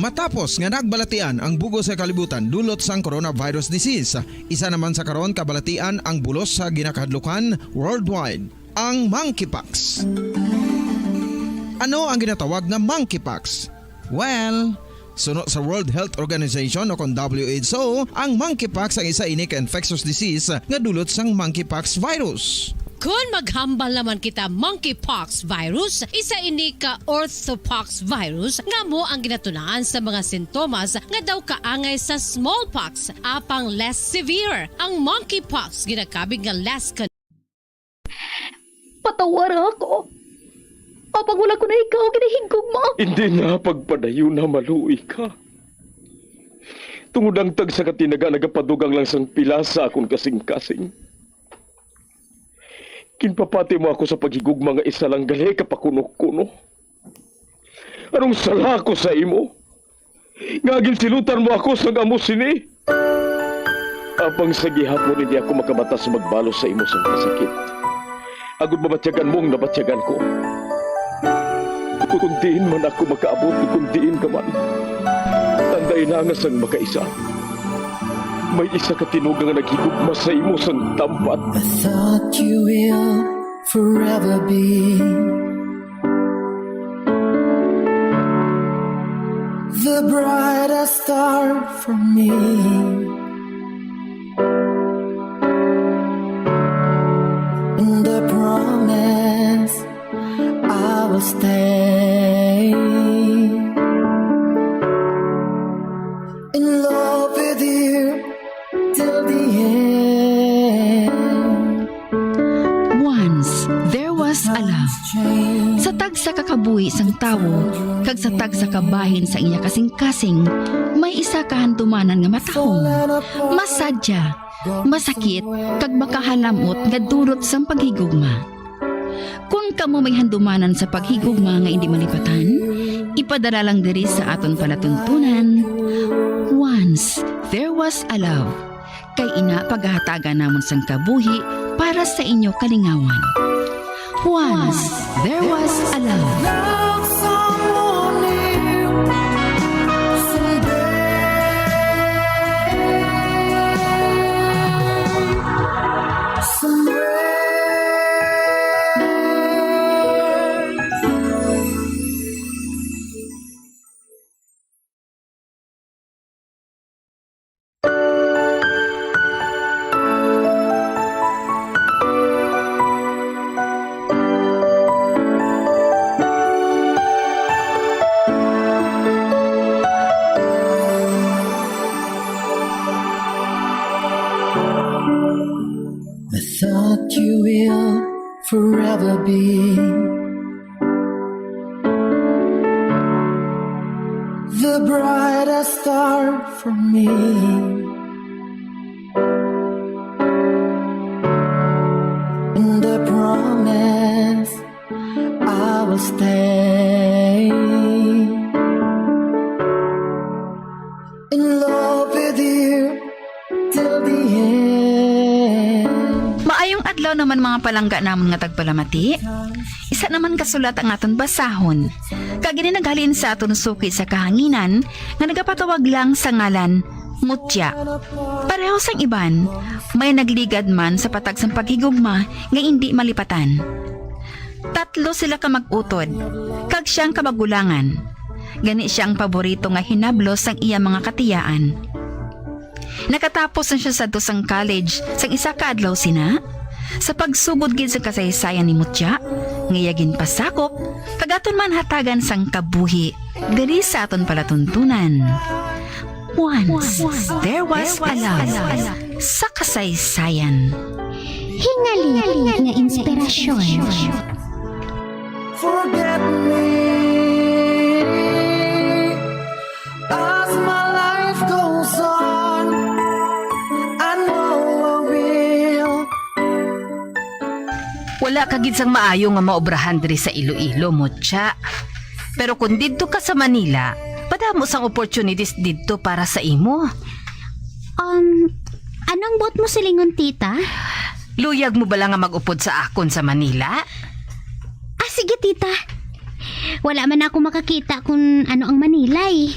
Matapos nga nagbalatian ang bug-os nga kalibutan dulot sang coronavirus disease, isa naman sa karon kabalatian ang bulos sa ginakahadlukan worldwide, ang monkeypox. Ano ang ginatawag nga monkeypox? Well, suno sa World Health Organization o kon W H O, ang monkeypox ang isa ini ka infectious disease nga dulot sang monkeypox virus. Kon maghambal naman kita monkeypox virus, isa ini ka orthopox virus nga amo ang ginatun-an sa mga sintomas nga daw kaangay sa smallpox, apang less severe. Ang monkeypox ginakabig nga less con- Patawara ako. Apang wala ko na ikaw ginahigugma. Hindi na pagpadayon na maluoy ka. Tungod ang tagsa ka tinaga nagapadugang lang sang pila sa akon kasing-kasing. Ginpapati mo ako sa paghigugma nga isa lang gali ka pakuno-kuno. Anong sala ko sa imo? Nga ginsilutan mo ako sang amo sini? Apang sa gihapon hindi ako makabatas magbalos sa imo sang kasakit. Agod mabatyagan mo ang nabatyagan ko. Kung diin man ako makaabot, kung diin ka man, tandai na nga sang makaisa, may isa ka tinuga nga naghigugma sa imo sang tampat. I thought you will forever be the brightest star for me. And I promise I will stay in love with you till the end. Once there was a love. Sa tagsa ka kabuhi sang tawo kag sa tagsa ka bahin sang iya kasing-kasing, may isa ka handumanan nga matahom, masadya, masakit, kag makahalam-ot nga dulot sang paghigugma. Kon kamo may handumanan sa paghigugma nga indi malipatan, ipadala lang diri sa aton palatuntunan. Once there was a love. Kay ina pagahatagan namon sang kabuhi para sa inyo kalingawan. Once there was a love. Love someone new someday. Someday. I thought you will forever be the brightest star for me. And I promise I will stay in love with you till the end. Maayong adlaw naman, mga palangga namon nga tagpalamati. Isa naman ka sulat ang aton basahon. Kag ini naghalin sa aton suki sa kahanginan nga nagapatawag lang sa ngalan Mutya. Pareho sang iban, may nagligad man sa patag sang paghigugma nga indi malipatan. Tatlo sila ka mag-utod, kag sia ang kamagulangan. Gani sia ang paborito nga hinablos sang iya mga katiyaan. Nakatapos na sia sadto sang college sang isa ka adlaw sina. Sa pagsugod gid sa kasaysayan ni Mutya, nga iya ginpasakop, kag aton man hatagan sang kabuhi diri sa aton palatuntunan. Once there was a love sa kasaysayan. Hingaling nga inspirasyon. Forget me. Wala ka gid sang maayo nga maobrahan diri sa Iloilo, mutya. Pero kung didto ka sa Manila, madamo sang opportunities didto para sa imo. Um, ano ang buot mo silingon, tita? Luyag mo bala nga mag-upod sa akon sa Manila? Ah, sige, tita. Wala man ako makakita kung ano ang Manila, eh.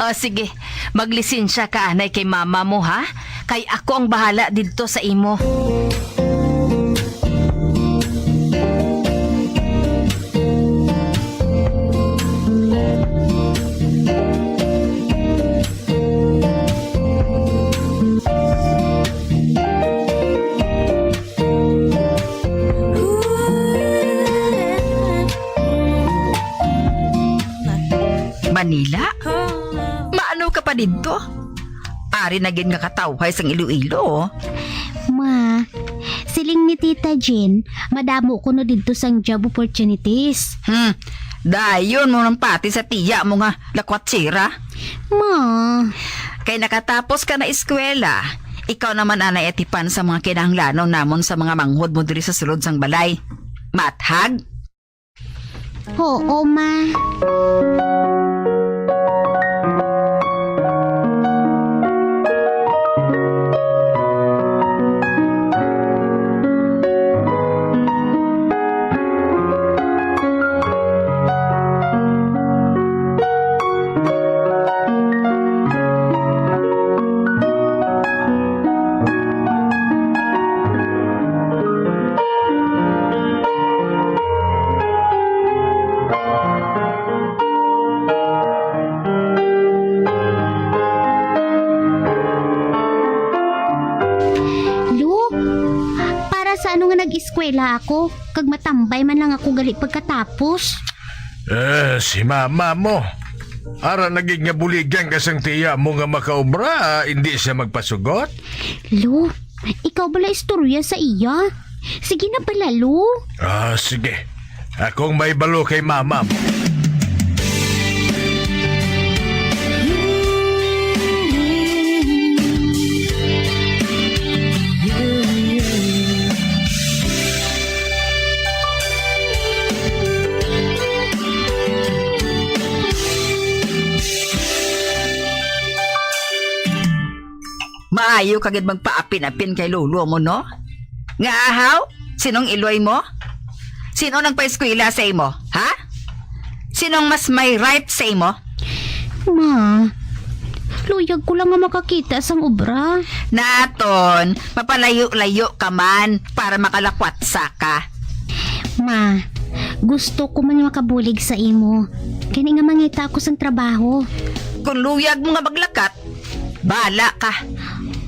O, sige. Maglisensya ka anay kay mama mo, ha? Kay ako ang bahala didto sa imo. Manila? Maano ka pa didto? Ari na gid nga katawhay sang Iloilo. Ma, siling ni Tita Jean, madamo kuno didto sang job opportunities. Hmm, dayon mo nang pati sa tiya mo nga lakwatsira. Ma. Kay nakatapos ka na eskwela, ikaw naman anay atipan sa mga kinahanglanon namon sa mga manghod mo diri sa sulod sang balay. Mathag? Oo, ma. Lo, para sa ano nga nag-eskwela ako, kag matambay man lang ako gali pagkatapos? Eh, si mama mo. Ara na gid nga buligan ka sang tiya mo nga makaobra, indi siya magpasugot? Lo, ikaw bala istorya sa iya? Sige na bala, Lo. Ah, sige. Akong may balo kay mama mo. Maayo ka gid magpaapin-apin kay lolo mo, no? Nga ahaw? Sinong iloy mo? Sino nagpaeskwela sa imo, ha? Sinong mas may right sa imo? Ma, luyag ko lang nga makakita sang obra. Naton, mapalayo-layo ka man para makalakwatsa ka. Ma, gusto ko man makabulig sa imo. Kani nga mangita ako sang trabaho. Kung luyag mo nga maglakat, bala ka.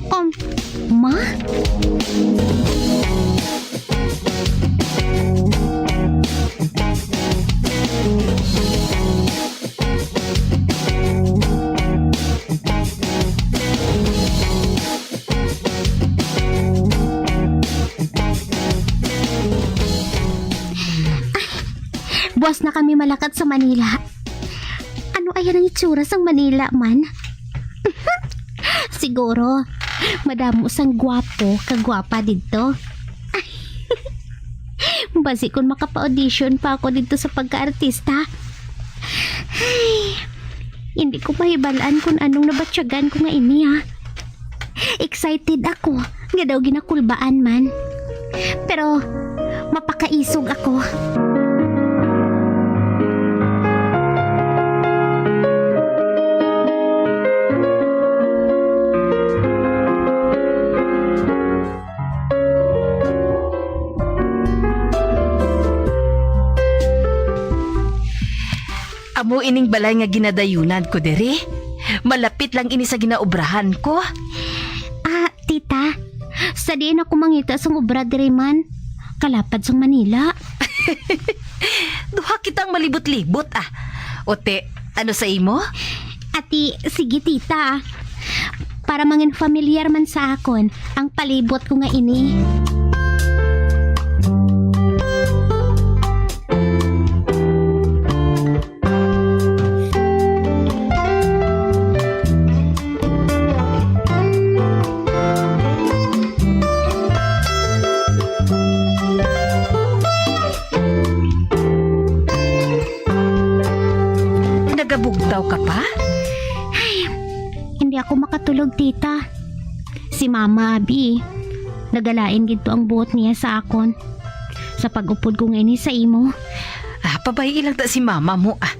Um, ma? Buas na kami malakat sa Manila. Ano ayan ang itsura sang Manila man? Siguro, madamo sang gwapo kag gwapa didto. Basi kun makapa-audition pa ako didto sa pagka-artista. Ay, hindi ko mahibal-an kung anong nabatyagan ko nga ini, ah. Excited ako nga daw ginakulbaan man. Pero mapakaisog ako. Amo ining balay nga ginadayunan ko diri. Malapit lang ini sa ginaobrahan ko. Ah, tita, sa diin ako mangita sang obra diri man? Kalapad sang Manila. Duha kitang malibot-libot, ah. Ote, ano sa imo? Ati, sige, tita. Para mangin familiar man sa akon ang palibot ko nga ini. Gabugtaw ka pa? Ay, hindi ako makatulog, tita. Si mama, abi, nagalain gid to ang buot niya sa akon. Sa pag-upod ko nga ini sa imo. Ah, pabay-i lang ta si mama mo, ah.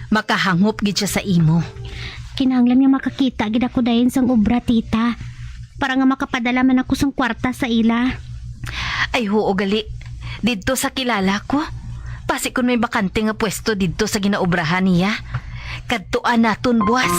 Makahangop gid siya sa imo. Kinahanglan nga makakita gid ako dayon sang obra, tita, para nga makapadala man ako sang kwarta sa ila. Ay, huo gali. Didto sa kilala ko. Basi kon may bakante nga pwesto didto sa ginaobrahan niya, kadtuan naton, buwas.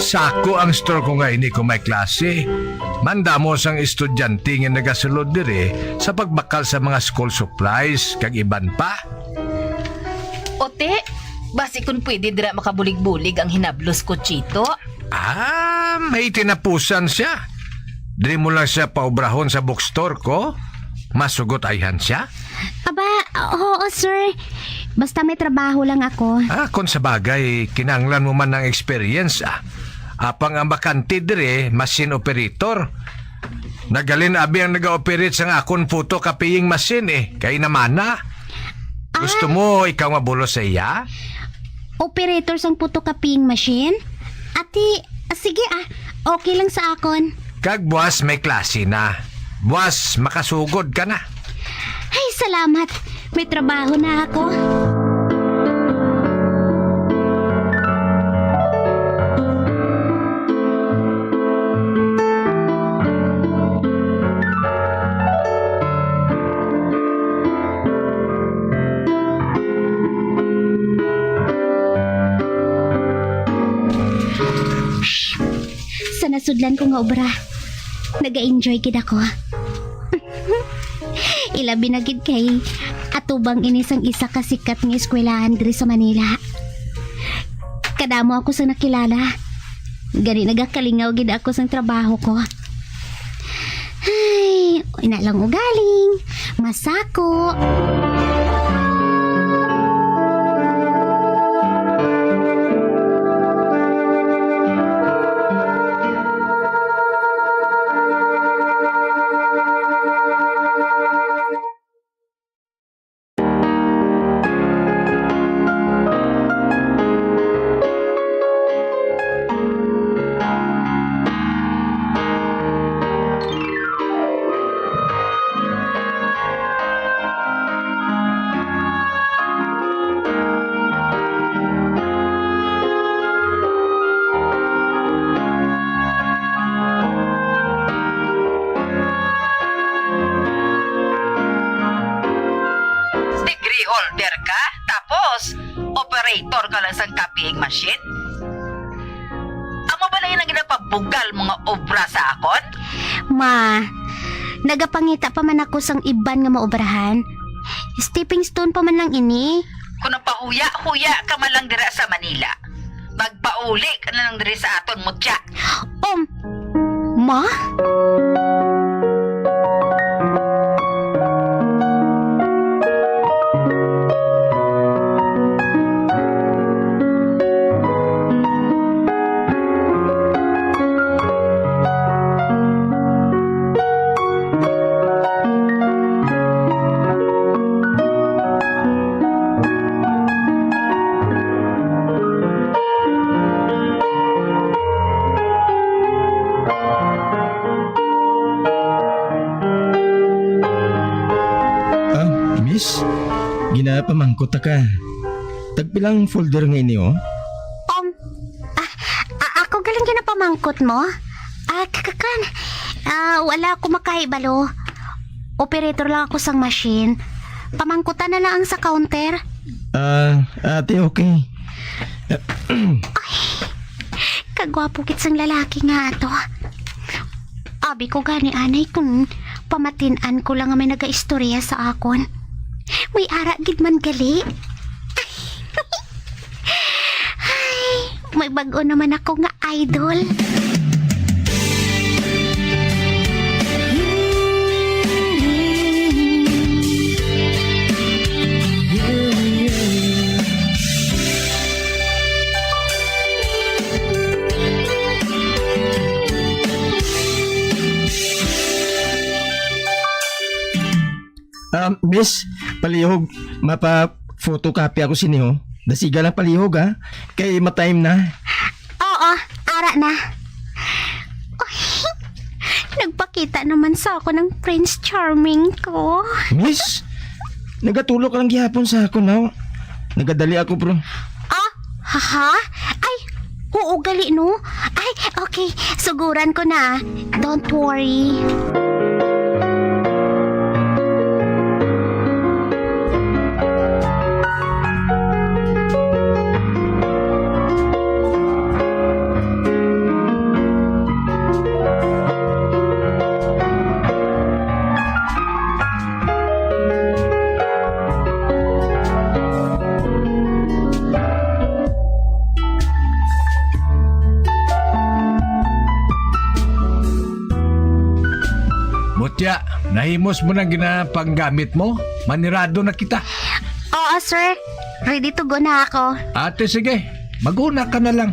Sako ang store ko nga ini kon may klase. Mandamo sang estudyante nga nagasulod diri sa pagbakal sa mga school supplies kag iban pa. Ote, basi kun pwede dira makabulig-bulig ang hinablos ko, Chito. Ah, may tinapusan siya. Diri mo lang siya paobrahon sa bookstore ko. Masugot ayhan siya. Aba, oo, sir. Basta may trabaho lang ako. Ah, kung sa bagay, kinahanglan mo man ng experience, ah. Apang ang bakante diri, machine operator. Naghalin abi ang nag-operate sa akon photocopying machine, eh. Kay namana. Ah. Gusto mo ikaw mabulos sa iya? Operator sang photocopying machine? Ati, ah, sige, ah. Okay lang sa akon. Kag buwas may klase na. Buwas makasugod ka na. Ay, salamat. May trabaho na ako. Sa nasudlan ko nga obra, naga-enjoy gid ako. Ilabi na gid kay atubang ini sang isa ka sikat nga eskwelahan diri sa Manila. Kadamo ako sa nakilala. Gani nagakalingaw gid ako sang trabaho ko. Ay, ina lang ugaling. Masako. Degree holder ka, tapos operator ka lang sang copying machine? Amo ba na yun ang ginapabugal mga obra sa akon? Ma, nagapangita pa man ako sang iban nga maobrahan. Stepping stone pa man lang ini. Kung napahuya-huya ka man lang dira sa Manila, magpauli ka na lang diri sa aton, mutya. Um, Ma? Ah, miss, ginapamangkot ta ka. Tagpilang folder nga ini, oh? Um, ah, a-, ako galing ginapamangkot mo? Ah, kakakan. Ah, wala ako makahibalo. Operator lang ako sang machine. Pamangkutan na lang ang sa counter. Ah, ate, okay. Ay, kagwapo gid sang lalaki nga ato. Abi ko gani, anay, kung pamatin-an ko lang nga may nagaistorya sa akon. May ara gid man gali. Ay, May bag-o naman ako nga idol. Ah, miss, palihog, mapa-photocopy ako sini, ho. Dasiga lang palihog, ha? Kay matime na. Oo, ara na. Uy, nagpakita naman sa ako ng Prince Charming ko. Miss, nagatulog ka lang gihapon sa ako, no? Nagadali ako, bro. Ah, haha? Ay, oo, gali, no? Ay, okay, suguran ko na. Don't worry. Mutya, nahimos mo na ginapanggamit mo? Manirado na kita. Oo, sir. Ready to go na ako. Ate, sige. Mag-una ka na lang.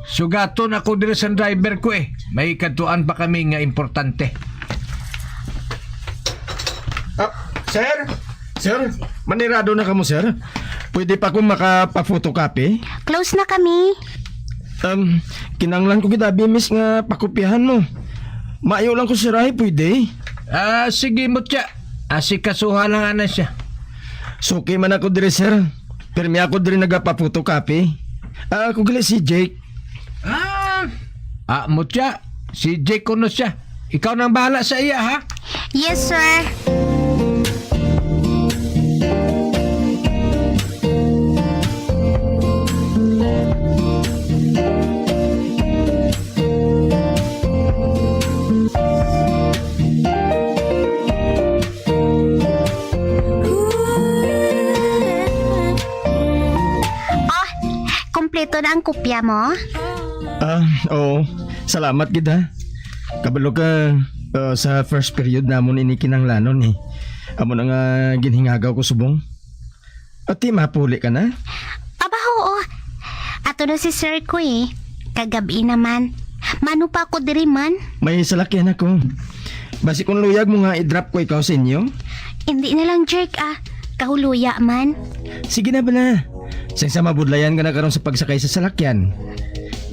Sugaton ako diri sa driver ko eh. May kadtuan pa kami nga importante. Ah, sir? Sir, manirado na kamo, sir? Pwede pa akong makapa-photocopy? Close na kami. Um, kinanglan ko gid abi, miss, nga pakopyahan mo. Maayo lang ko, sir, ay, pwede? Ah, sige, Mutya. Asikasuha lang ana siya. Suki man ako diri, sir. Pirmi ako diri nagapa-photocopy. Ah, ako gali si Jake. Ah, ah, Mutya. Si Jake kuno siya. Ikaw nang bahala sa iya, ha? Yes, sir. Oh, kompleto na ang kopya mo? Ah, oo. Salamat gid, ha. Kabalo ka, ah, sa first period namon ini kinahanglanon, eh. Amo na nga ginhingagaw ko subong. Ati, mapuli ka na? Aba, oo. Ato na si sir ko, eh. Kagab-i naman. Mano pa ako diri man? May salakyan ako. Basi kung luyag mo nga i-drop ko ikaw sa inyo? Hindi na lang, Jake, ah. Kahuluya man. Sige na bala. Sang sa mabudlayan ka na karon sa pagsakay sa salakyan.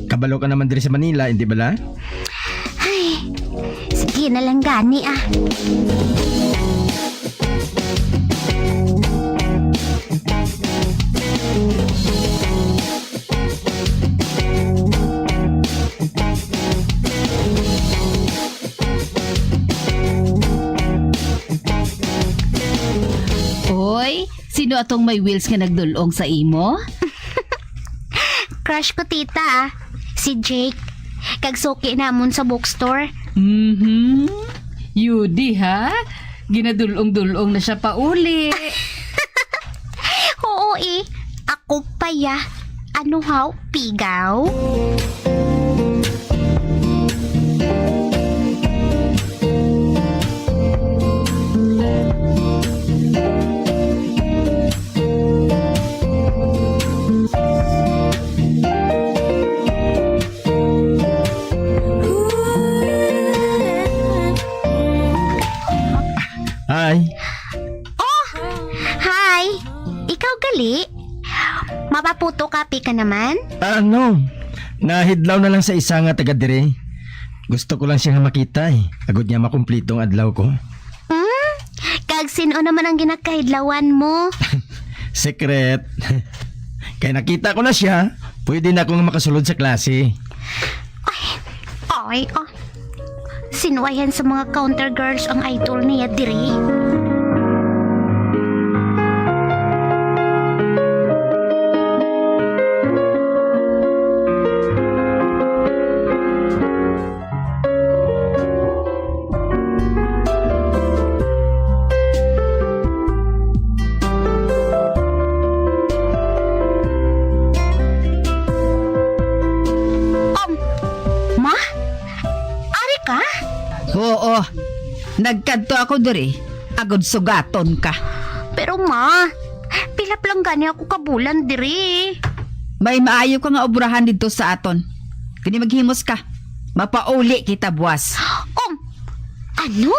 Kabalo ka naman diri sa Manila, hindi bala? Ay, sige na lang gani, ah. Oy, sino atong may wheels nga nagdul-ong sa imo? Crush ko, tita, ah. Si Jake. Kag suki namon sa bookstore. Mhm. Yudi, ha? Ginadul-ong-dul-ong na siya pauli. Oo, eh. Ako pa, ya. Ano, haw? Pigaw? Hi. Oh, hi. Ikaw gali? Mapaputo kape ka naman? Ah, no. Nahidlaw na lang sa isa nga taga diri. Gusto ko lang siya nga makita, eh. Agod niya makumplito ang adlaw ko. Hmm? Kag sin-o naman ang ginakahidlawan mo? Secret. Kay nakita ko na siya, pwede na akong makasulod sa klase. Ay, ay, ah. Sinuwayan sa mga counter girls ang idol niya diri. Nagkadto ako diri, agod sugaton ka. Pero, ma, pila pa lang gani ako ka bulan diri. May maayo ka nga obrahan didto sa aton. Kini maghimos ka. Mapauli kita buwas. Um, ano?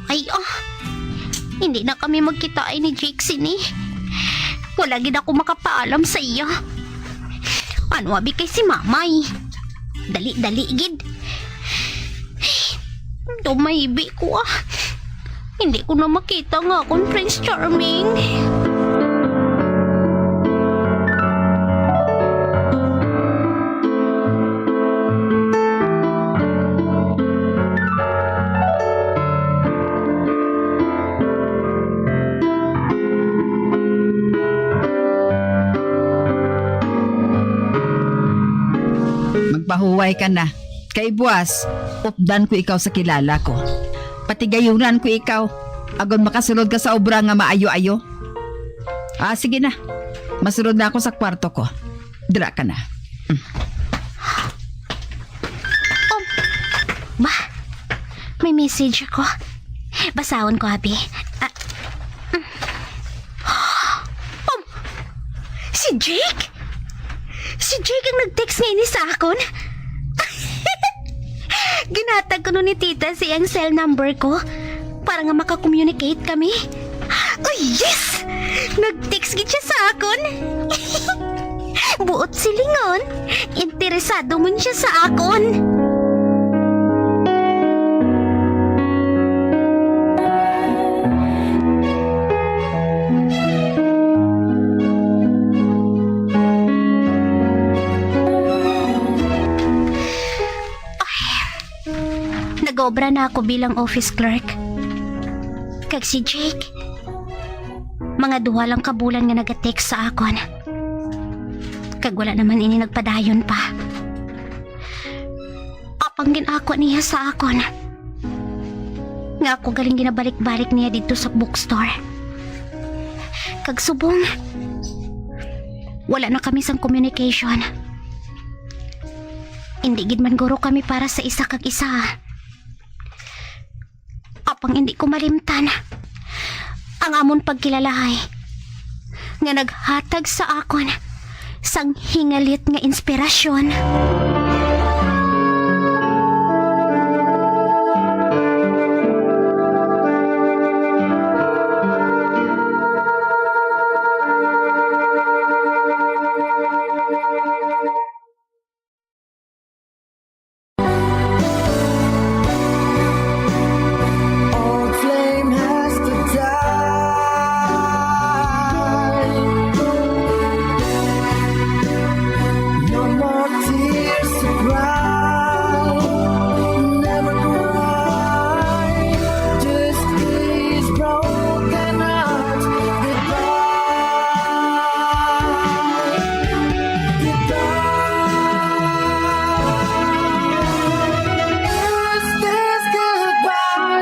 Ay, ah. Hindi na kami magkita ni Jake sini. Wala gid ako makapaalam sa iya. Ano abi kay si Mamay? Dali-dali gid. Tumaybi ko, ah. Hindi ko na makita nga akong Prince Charming. Magpahuway ka na. Kay buwas, updan ko ikaw sa kilala ko. Patigayunan ko ikaw, agod makasulod ka sa obra nga maayo-ayo. Ah, sige na. Masulod na ako sa kwarto ko. Dira ka na. Oh, ma, may message ako. Basahon ko, abi. Ah, mm. Um, si Jake? Si Jake ang nag-text nga ini sa akon? Ginhatag kuno ni tita sa iyang cell number ko para nga maka-communicate kami. Oh, yes! Nag-text gid siya sa akon. Buot silingon, interesado man siya sa akon. Nag-obra na ako bilang office clerk. Kag si Jake, mga duha lang ka bulan nga nag-text sa akon. Kag wala naman ini nagpadayon pa. Apang gin-ako niya sa akon nga ako galing ginabalik-balik niya didto sa bookstore. Kag subong, wala na kami sang communication. Indi gid man guro kami para sa isa kag isa. Apang indi ko malimtan ang amon pagkilalahay nga naghatag sa akon sang hingalit nga inspirasyon. Old flame has to die. No more tears to cry. Never cry. Just these broken hearts. Goodbye. Goodbye. Is this goodbye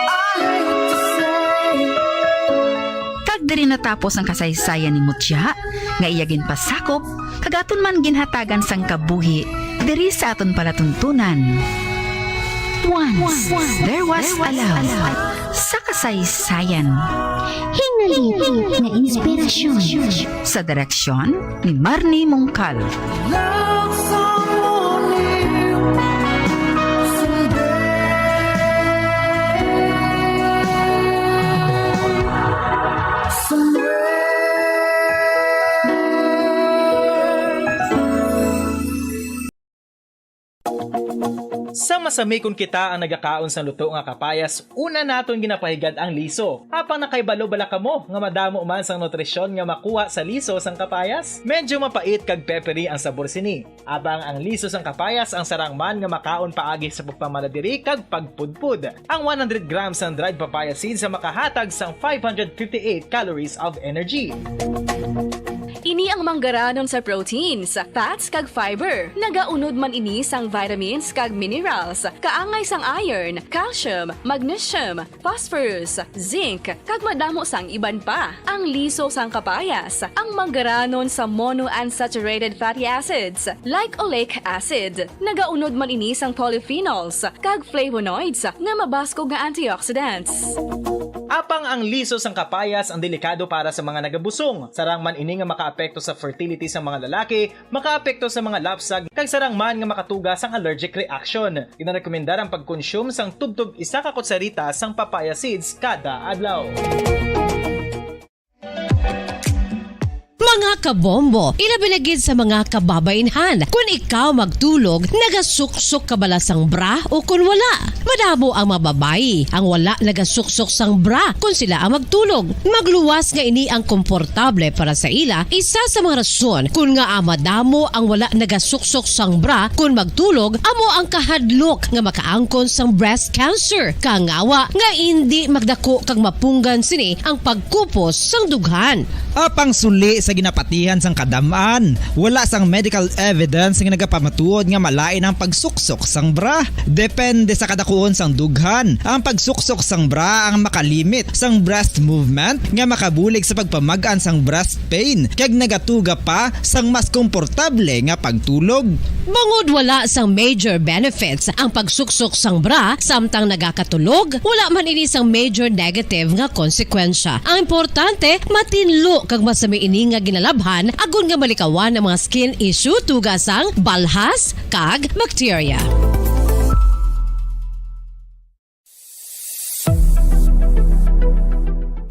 I hate to say? Kag diri natapos ang kasaysayan ni Mutya, nga iya ginpasakop, kag aton man ginhatagan sang kabuhi diri sa aton palatuntunan. Once, there was a love. Sa kasaysayan. Hingalit nga inspirasyon. Sa direksyon ni Marnie Mongkal. Love someone new someday. Somewhere. Sa masami kon kita ang nagakaon sang luto nga kapayas, una naton ginapahigad ang liso. Apang nakahibalo bala kamo nga madamo man sang nutrisyon nga makuha sa liso sang kapayas? Medyo mapait kag peppery ang sabor sini. Apang ang liso sang kapayas ang sarang man nga makaon paagi sa pagpamala diri kag pagpudpod. Ang one hundred grams sang dried papaya seeds sa makahatag sang five hundred fifty-eight calories of energy. Ini ang manggaranon sa proteins, fats, kag fiber. Nagaunod man ini sang vitamins kag minerals, kaangay sang iron, calcium, magnesium, phosphorus, zinc, kag madamo sang iban pa. Ang liso sang kapayas, ang manggaranon sa monounsaturated fatty acids, like oleic acid. Nagaunod man ini sang polyphenols kag flavonoids nga mabaskog nga antioxidants. Apang ang liso sang kapayas ang delikado para sa mga nagabusong. Sarang man ini nga makaapekto sa fertility sang mga lalaki, makaapekto sa mga lapsag, kag sarang man nga makatuga sang allergic reaction. Ginarekomendar ang pagkonsume sang tubtob isa ka kutsarita sang papaya seeds kada adlaw. Mga kabombo, ilabi na gid sa mga kababainhan, kun ikaw magtulog, nagasuksok ka bala sang bra o kun wala? Madamo ang mga babayi ang wala nagasuksok sang bra kun sila ang magtulog. Magluwas nga ini ang komportable para sa ila, isa sa mga rason kun ngaa madamo ang wala nagasuksok sang bra kun magtulog amo ang kahadlok nga makaangkon sang breast cancer, kangawa nga indi magdako kag mapunggan sini ang pagkupos sang dughan. Apang suli sa ginapatihan sang kadam-an, wala sang medical evidence nga nagapamatuod nga malain ang pagsuksok sang bra. Depende sa kadakuon sang dughan, ang pagsuksok sang bra ang makalimit sang breast movement nga makabulig sa pagpamag-an sang breast pain kag nagatuga pa sang mas komportable nga pagtulog. Bangod wala sang major benefits ang pagsuksok sang bra samtang nagakatulog, wala man ini sang major negative nga konsekwensya. Ang importante, matinlo kag masami ini nga ginalabhan agod nga malikawan ang mga skin issue tuga sang balhas kag bakterya.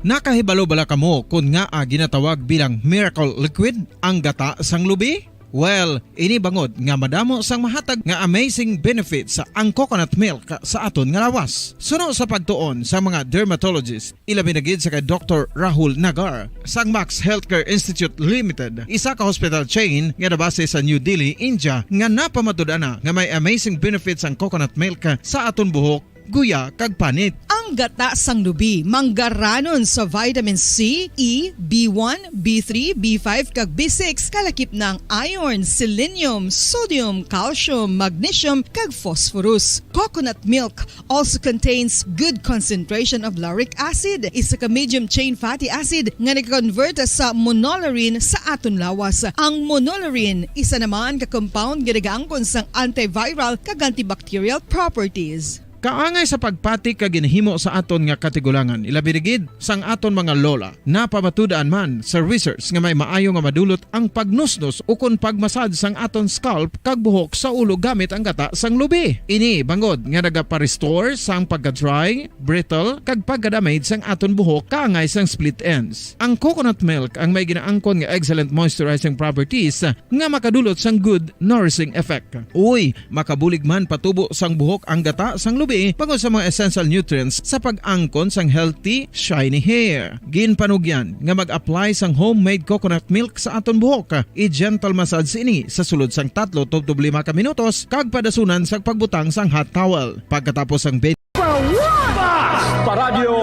Nakahibalo bala kamo kon ngaa ginatawag bilang miracle liquid ang gata sang lubi? Well, ini bangod nga madamo sang mahatag nga amazing benefits ang coconut milk sa aton nga lawas. Suno sa pagtuon sa mga dermatologist, ilabi na gid sa kay Doktor Rahul Nagar sang Max Healthcare Institute Limited, isa ka hospital chain nga nabase sa New Delhi, India, nga napamatud-an na nga may amazing benefits ang coconut milk sa aton buhok, guya, kag panit. Ang gata sang lubi manggaranon sa vitamin C, E, B one, B three, B five, kag B six, kalakip na ang iron, selenium, sodium, calcium, magnesium, kag phosphorus. Coconut milk also contains good concentration of lauric acid, isa ka medium chain fatty acid nga nag-convert sa monolaurin sa aton lawas. Ang monolaurin isa naman ka compound nga nagaangkon sang antiviral kag antibacterial properties. Kaangay sa pagpati kag ginhimo sa aton nga katigulangan, ilabi na gid sang aton mga lola. Napamatud-an man sa research nga may maayo nga madulot ang pagnusnos ukon pagmasad sang aton scalp kag buhok sa ulo gamit ang gata sang lubi. Ini bangod nga nagapa-restore sang pagka-dry, brittle, kag pagka-damage sang aton buhok kaangay sang split ends. Ang coconut milk ang may ginaangkon nga excellent moisturizing properties nga makadulot sang good nourishing effect. Uy, makabulig man patubo sang buhok ang gata sang lubi bangod sa mga essential nutrients sa pag-angkon sang healthy, shiny hair. Ginpanugyan nga mag-apply sang homemade coconut milk sa aton buhok. I-gentle massage ini sa sulod sang tatlo tubtob lima ka minutos kag padasunan sang pagbutang sang hot towel. Pagkatapos sang bed- Fast Paradyo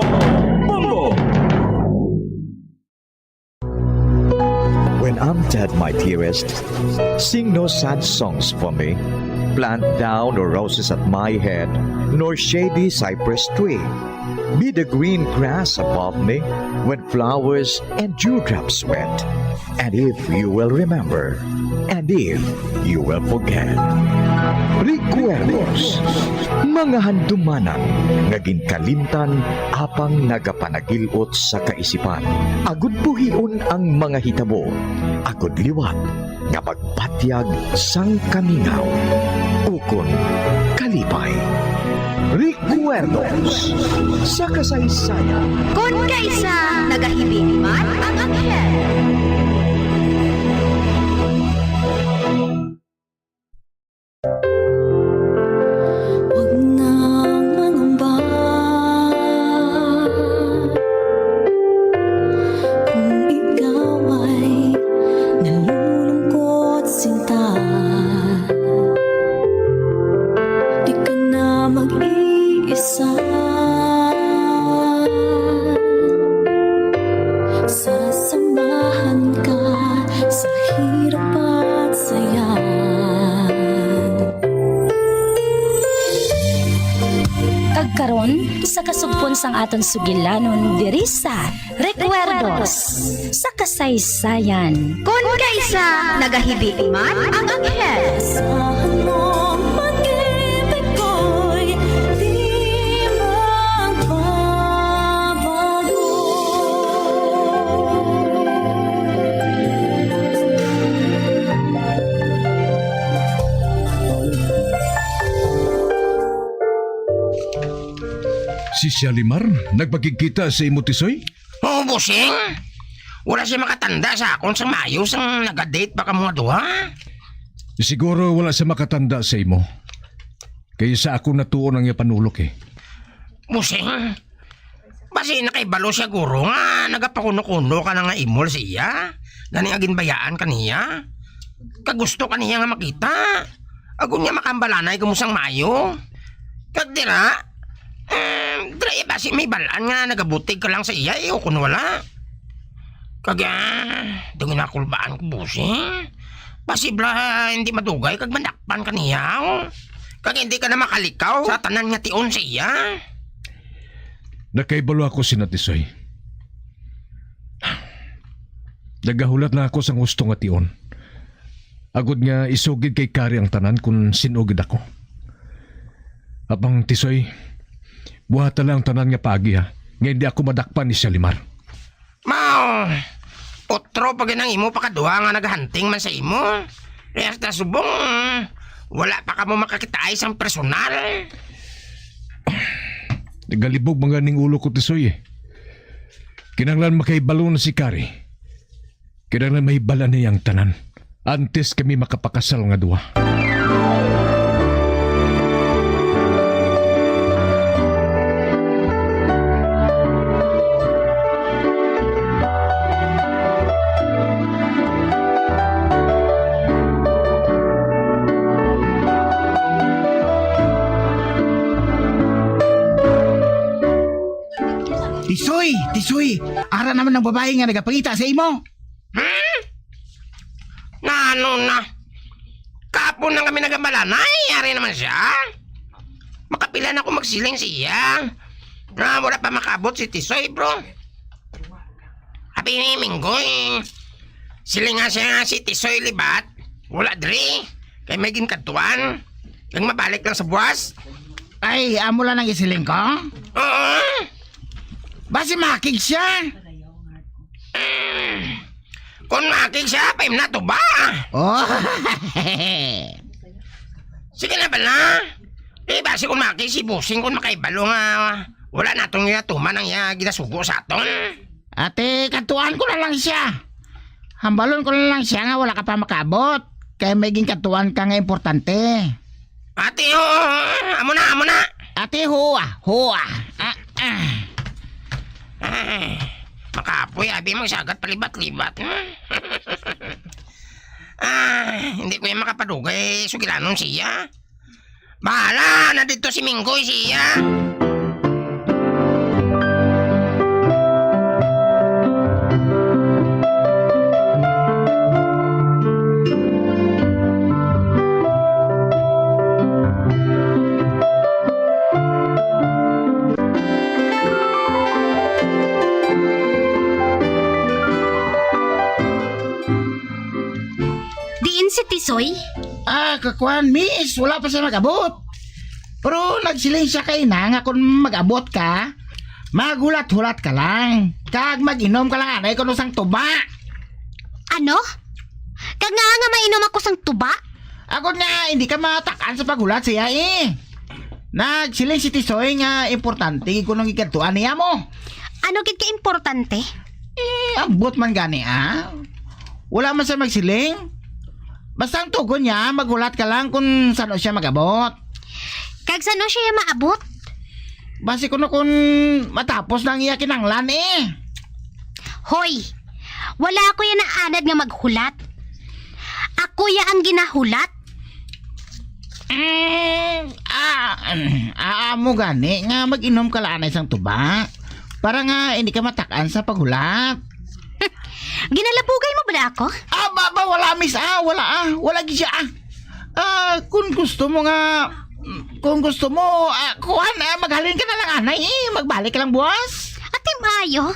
Bombo! When I'm dead, my dearest, sing no sad songs for me. Plant thou no roses at my head, nor shady cypress tree. Be the green grass above me when flowers and dewdrops wet. And if you will remember, and if you will forget. Recuerdos, mga handumanan nga ginkalimtan apang nagapanagil-ot sa kaisipan. Agud buhion ang mga hitabo, agud liwat nga magpatyag sang kamingaw. Ukon kalipay. Recuerdos sa kasaysayan. Kon kaisa nagahiling man ang anghel. Huwag nang mangamba. Kung ikaw ay nalulungkot, sinta, di ka na mag-iisa. Sasamahan ka Karon, sa kasugpon sang aton sugilanon diri sa Recuerdos sa Kasaysayan. Kon kaisa nagahibi man ang anghel. Sa anong pag-ibig ko'y di magbabago. Si Shalimar nagpakigkita sa imo, Tisoy? Oo, bossing. Wala siya makatanda sa akon sang maayo sang naga-date pa kamo nga duha. Siguro wala siya makatanda sa imo. Kay sa akon natuon ang iya panulok, eh. Bossing, basi nakahibalo siya, guro, nga nagapakuno-kuno ka na nga imol sa iya. Gani nga ginbayaan ka niya. Kag gusto ka niya nga makita. Agod nga makaambalanay kamo sang maayo. Kag dira, eh, dira iya basi mahibal-an nga nagabutig ka lang sa iya, eh, o kon wala. Kag, ah, di ko nakulbaan ko, bossing. Posible, ah, hindi madugay kag madakpan ka niya, oh. Kag hindi ka na makalikaw sa tanan nga tion sa iya. Nakahibalo ako sina, Tisoy. Nagahulat na ako sang husto nga tion. Agod nga isugid kay Kari ang tanan kon sin-o gid ako. Apang, Tisoy, buhata lang ang tanan nga paagi, ha, nga hindi ako madakpan ni Shalimar. Mao, otro pa gid ang imo pakaduha nga nagahunting man sa imo. Kaya sa subong, wala pa kamo makakitaay sang personal. Nagalibog man gani ang ulo ko, Tisoy, eh. Kinahanglan makahibalo na si Kari. Kinahanglan mahibal-an niya ang tanan antes kami makapakasal nga duha. Tisoy, Tisoy, ara naman ang babayi nga nagapangita sa imo. Hmm? Nano na? Kahapon lang kami nagamalanay, ari naman siya. Makapila na ako magsiling siya. Nga wala pa makaabot si Tisoy, bro. Abi ni Minggoy, siling nga siya nga si Tisoy libat. Wala diri. Kay may ginkadtuan. Kag mabalik lang sa buwas. Ay, amo lang ang isiling ko? Oo. Basi makig siya. Mm. Kung makig siya, paim na to ba? Oh. Sige na bala. Eh, basi kung makig si Bossing, kung makaibalo nga wala naton ginatuman ang iya ginasugo sa aton. Ate, kadtuan ko na lang siya. Hambalon ko na lang siya nga wala ka pa makaabot, kay may ginkadtuan ka nga importante. Ate, oo, amo na, amo na. Ate, huwa, huwa. Ah, ah. Ay, makapoy, abi mo, sagat palibat-libat. Ah, hindi ko yan makapadugay, sugilanon siya. Bahala na dito si Minggoy siya. Diin si Tisoy? Ah, kakuan, miss, wala pa siya mag-abot. Pero nagsiling siya kay na nga kung mag-abot ka, maghulat-hulat ka lang. Kag mag-inom ka lang anay kuno sang tuba. Ano? Kag nga nga mainom ako sang tuba? Agod nga hindi ka matak-an sa paghulat siya eh. Nagsiling si Tisoy nga importante gid kuno ang gikadtuan niya mo. Ano gid ka importante? Eh, abot man gani, ah. Wala man siya magsiling. Basta ang tugon niya, maghulat ka lang kung sano siya mag-abot. Kag sano siya maabot? Basi kuno kun matapos na ang iya kinanglan, eh. Hoy, wala ako yan naanad nga maghulat. Ako ya ang ginahulat. Mm, ah, mm, ah, amo gani nga mag-inom ka lang anay sang tuba para nga hindi ka matak-an sa paghulat. Ginalabugay mo bala ako? Ah, ba, ba, wala, miss, ah, wala, ah, wala gid siya, ah. Ah, kung gusto mo nga Kung gusto mo, ah, kuwan, ah, maghalin ka na lang anay, eh. Magbalik ka lang buwas. Ati maayo.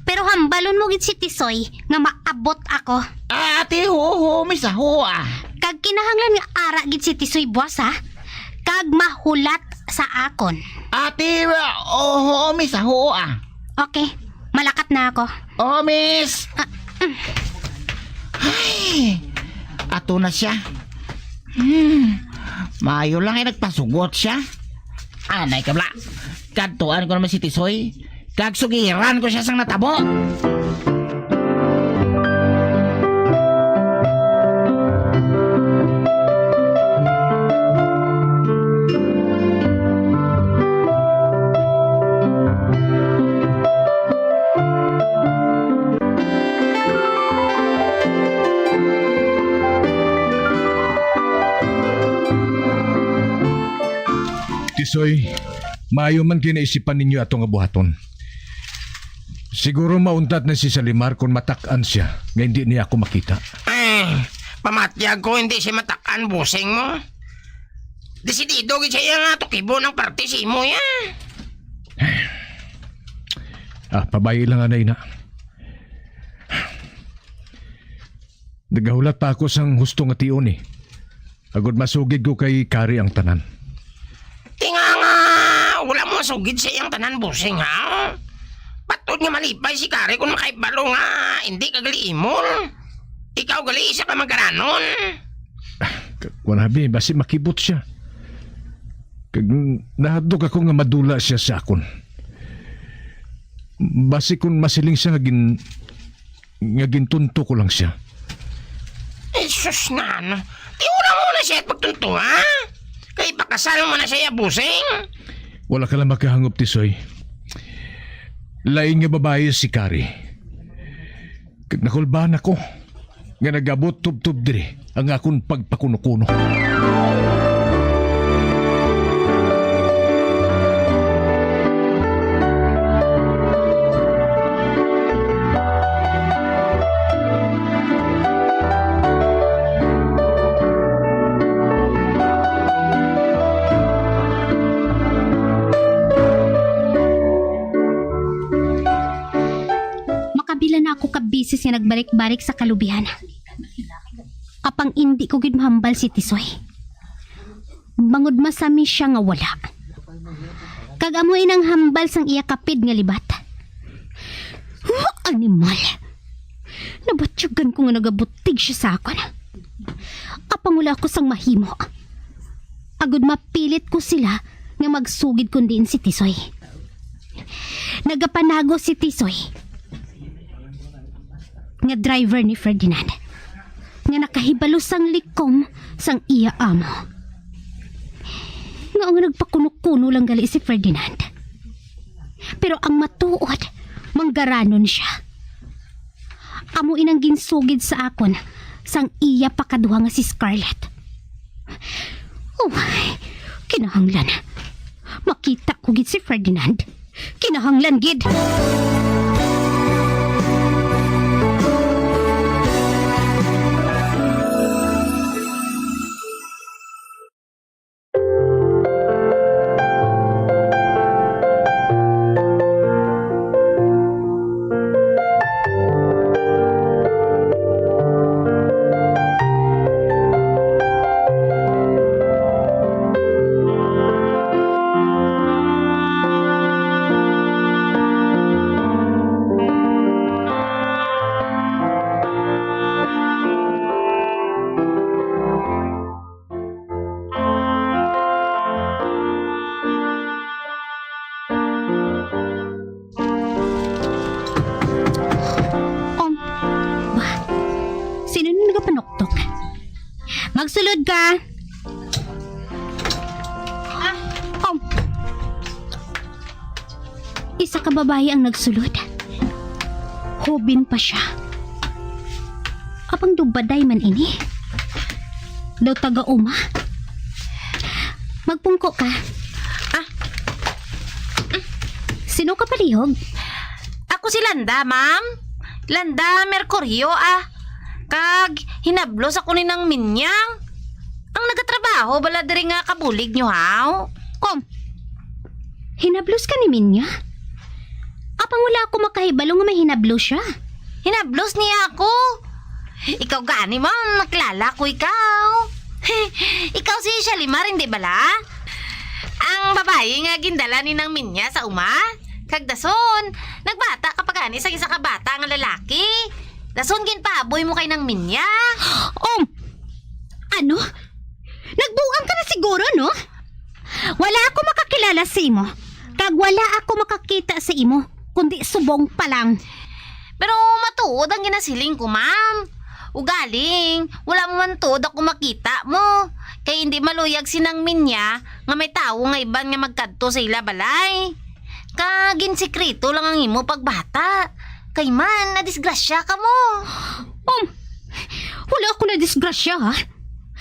Pero hambalon mo gid si Tisoy nga maabot ako. Ah, ati, huo, huo, misa, huo, ah. Kag kinahanglan nga ara gid si Tisoy buwas, ha? Kag mahulat sa akon. Ati, ah, oh, huo, misa, huo, ah. Okay, malakat na ako. Oh, miss. Ah, mm. Ay, ato na siya. Hmm, maayo lang ay nagpasugot siya. Anay ka bala. Kadtuan ko naman si Tisoy. Kag sugiran ko siya sang natabo. Tisoy, maayo man kay naisipan ninyo ato nga buhaton. Siguro mauntat na si Salimar kon matak-an sia nga hindi niya ako makita. Eh, pamatyag ko hindi siya matak-an, bossing mo. Desidido gid siya nga tukibo ng parte sa imo, ya. Ah, pabayi lang anay na. Nagahulat pa ako sang husto nga tion, eh. Agod masugid ko kay Kari ang tanan. Tinga nga, wala mo masugid sa iyang tanan, bossing, ha? Patod nga malipay si Kari kung makahibalo nga hindi ka gali imol. Ikaw gali isa ka magkaranon. K-, kuwan, abi, basi makibot siya. Kag nahadlok ako nga madula siya sa akon. Basi kung masiling siya nga gin-, nga gintunto ko lang siya. Jesus, nano. Tiura mo na siya at pagtunto, ha? Kay pakasal mo na siya, bossing. Wala ka lang makahangop, Tisoy. Lain nga babayi si Kari. Kag nakulbahan ako nga nagabot tubtob diri ang akon pagpakuno-kuno. Makabila na ako ka beses nga nagbalik-balik sa kalubihan. Apang indi ko gid mahambal si Tisoy. Bangod masami siya nga wala. Kag amo inang hambal sang iya kapid nga libat. Huh, animal! Nabatyagan ko nga nagabutig siya sa akon. Apang wala ako sang mahimo. Agod mapilit ko sila nga magsugid kon diin si Tisoy. Nagapanago si Tisoy nga driver ni Ferdinand, nga nakahibalo sang likom sang iya amo. Nga nga nagpakuno-kuno lang gali si Ferdinand. Pero ang matuod, manggaranon siya. Amo inang ginsugid sa akon sang iya pakaduha nga si Scarlett. Oh, kinahanglan. Makita ko gid si Ferdinand. Kinahanglan gid. Um, ba? Sino na nagapanuktok? Magsulod ka! Ah, um. Isa ka babayi ang nagsulod. Hubin pa siya. Apang daw baday man ini. Daw taga-uma. Magpungko ka. Ah. Sino ka palihog? Ako si Landa, ma'am. Landa Mercurio, ah. Kag hinablos ako ni nang Minyang. Ang nagatrabaho bala diri nga kabulig nyo, haw? Kom, hinablos ka ni Minya? Apang wala ako makahibalo nga may hinablos siya. Hinablos niya ako. Ikaw gani, ma'am, nakilala ko ikaw. Ikaw si Shalimar, hindi bala? Ang babayi nga gindala ni Nang Minya sa uma? Kag dason, nagbata ka pa gani sa isa ka bata nga lalaki. Dason ginpahaboy mo kay Nang Minya. Um, ano? Nagbuang ka na siguro, no? Wala ako makakilala sa imo, kag wala ako makakita sa imo, kundi subong pa lang. Pero matuod ang ginasiling ko, ma'am. Ugaling, wala mo man tuod ako makita mo. Kay hindi maluyag si Nang Minya nga may tawo nga iban nga magkadto sa ila balay. Kag ginsikreto lang ang imo pagbata. Kay man, nadisgrasya ka mo. Um, wala ako na disgrasya, ha?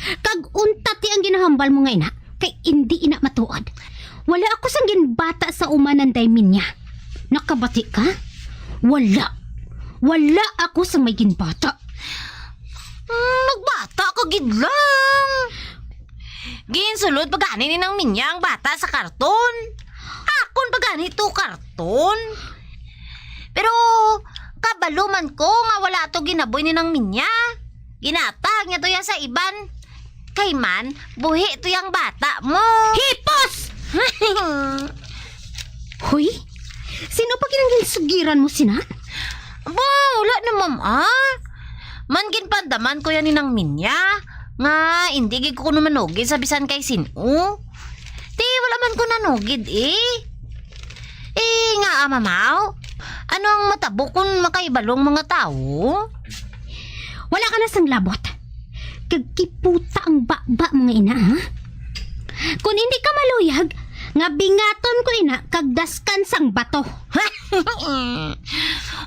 Kag unta ti ang ginahambal mo nga ina, kay indi ina matuod. Wala ako sang ginbata sa uma ni Nang Minya. Nakabati ka? Wala. Wala ako sang may ginbata. Hmm, nagbata ka gid lang. Ginsulod pa gani ni Nang Minya ang bata sa karton. Akon pa gani to karton. Pero kabalo man ko nga wala to ginaboy ni Nang Minya. Ginatag niya to ya sa iban. Kay man, buhi to yang bata mo. Hipos! Hoy, sino pa ginang ginsugiran mo sina? Ba, wala na, ma'am, ah. Man ginpandaman ko yan ni Nang Minya, nga hindi gid ko kuno manugid sa bisan kay sin-o. Ti, wala man ko nanugid, eh. Eh, nga, ah, mamaw? Ano ang matabo kung makaibalong mga tawo? Wala ka na sang labot. Kag kiputa ang baba mo nga ina, ha? Kung hindi ka maluyag, nga bingaton ko ina, kag daskan sang bato.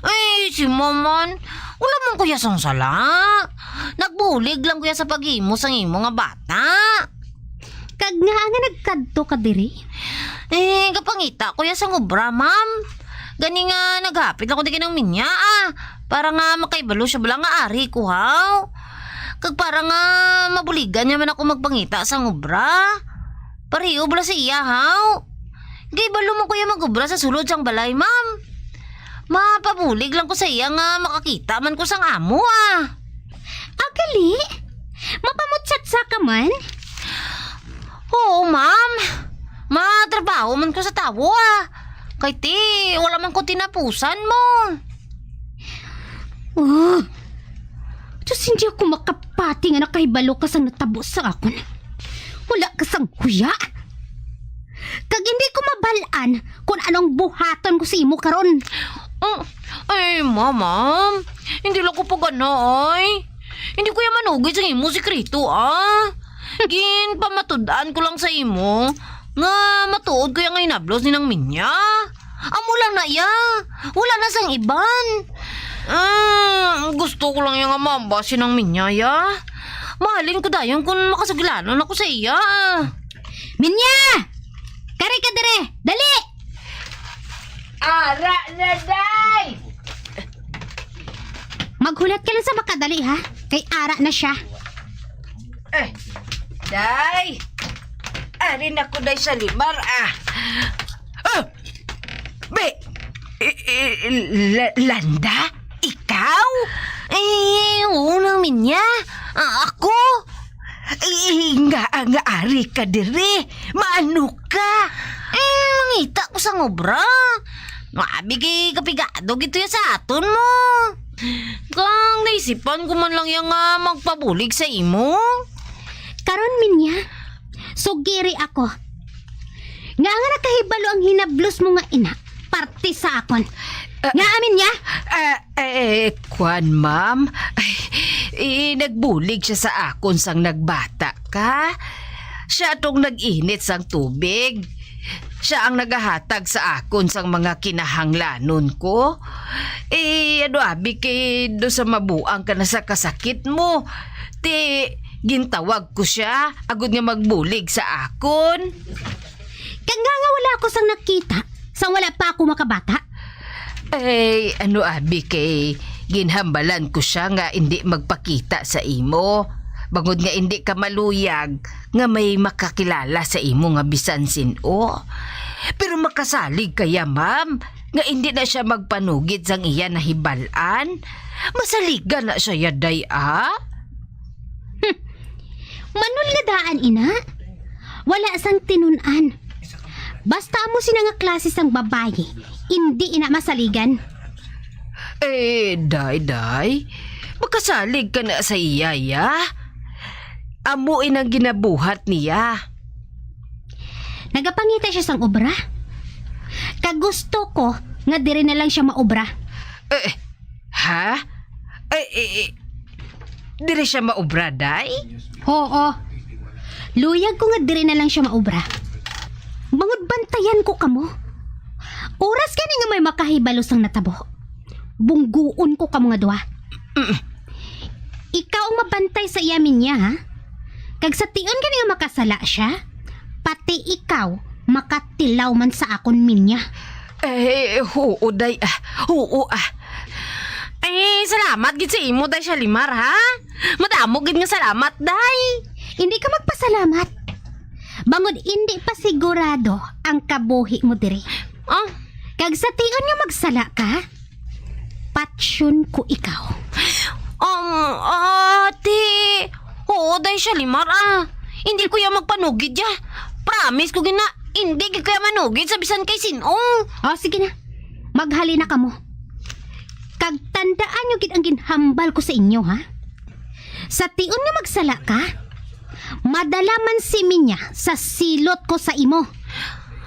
Ay, si Maman, wala man kuya sang sala. Nagbulig lang kuya sa paghimo sang imo nga bata. Kag nga nga nagkadto ka diri? Eh, gapangita ko ya sang obra, ma'am. Gani nga naghapit lang ko di kay Nang Minya, ah. Para nga makaibalo siya bala nga ari ko, haw. Kag para nga mabuligan niya man ako magpangita sang obra. Pareho bala sa iya, haw. Kay balo man ko ya mag-obra sa sulod sang balay, ma'am. Mapabulig lang ko sa iya nga makakita man ko sang amo, ah. Ah, gali? Mapamutsatsa ka man? Oo, ma'am. Matrabaho man ko sa tawo, ah. Kay ti, wala man ko tinapusan mo. Oh, Diyos, hindi ako makapati nga nakahibalo ka sang natabo sa akon. Wala ka sang huya. Kag hindi ko mabal-an kung anong buhaton ko sa imo karon. Oh, ay, ma'am, hindi lang ko pagana, ay. Hindi ko ya manugid sa imo sikreto, ah. Ginpamatud-an ko lang sa imo nga matuod ko ya nga hinablos ni Nang Minya. Amo lang na iya. Wala na sang iban. Ah, gusto ko lang ya nga mamba si Nang Minya, ya. Mahalin ko dayon kung makasugilanon ako sa iya. Minya! Kari ka dire! Dali! Ara na, day! Maghulat ka lang sa makadali, ha? Kay ara na siya. Eh, day! Ari na ko, day, sa limar, ah. Ah! Be! I- i- La- Landa? Ikaw? Eh, oo, Nang Minya. Ah, ako? Eh, nga, nga ari ka diri. Maano ka? Eh, mangita ko sang obra. Mabi kay kapigado gito ya sa aton mo. Kang naisipan ko man lang ya nga magpabulig sa imo. Karon, Minya, sugiri ako. Nga nga nakahibalo ang hinablos mo nga ina, parte sa akon. Ah. Nga, Minya? Ah, eh, kwan, ma'am. Ay, eh, nagbulig siya sa akon sang nagbata ka. Siya tong nag-init sang tubig. Siya ang nagahatag sa akon sang mga kinahanglanon ko. Eh, ano abi kay do sa mabuang ka na sa kasakit mo. Ti, gintawag ko siya, agod nga magbulig sa akon. Kag nga nga wala ako sang nakita, sang wala pa ako makabata. Ay, ano abi kay ginhambalan ko siya nga indi magpakita sa imo. Bangod nga indi ka maluyag nga may makakilala sa imo nga bisan sin-o. Pero makasalig ka ya, ma'am, nga indi na sia magpanugid sang iya nahibal-an. Masaligan na sia ya, day, ah. Hmm. Manulngadaan, ina. Wala sang tinun-an. Basta amo sina nga klase sang babayi, indi ina masaligan. Eh, day, day, makasalig ka na sa iya, ya. Amo inang ginabuhat niya. Nagapangita siya sang obra. Kag gusto ko nga diri na lang siya maobra. Eh, ha? Eh, eh, eh, diri siya maobra, day? Oo. Luyag ko nga diri na lang siya maobra. Bangod bantayan ko kamo. Oras gani nga may makahibalo sang natabo, bungguon ko kamo nga duha. Mm. Ikaw ang mabantay sa iya, Minya, ha? Kag sa tion gani nga makasala siya, pati ikaw makatilaw man sa akon, Minya. Eh, huo, day, ah. Huo, ah. Eh, salamat gid sa imo, day Shalimar, ha? Madamo gid nga salamat, day. Hindi ka magpasalamat. Bangod hindi pa sigurado ang kabuhi mo diri. Ah? Kag sa tion nga magsala ka, patsyon ko ikaw. Um, ate, oo, day Shalimar, ah. Hindi ko ya magpanugid ya. Promise ko gina, hindi gid ko ya manugid sa bisan kay sin-o. Oh, sige na. Maghalin na kamo. Kag tandaan nyo gid ang ginhambal ko sa inyo, ha? Sa tion nga magsala ka, madala man si Minya sa silot ko sa imo.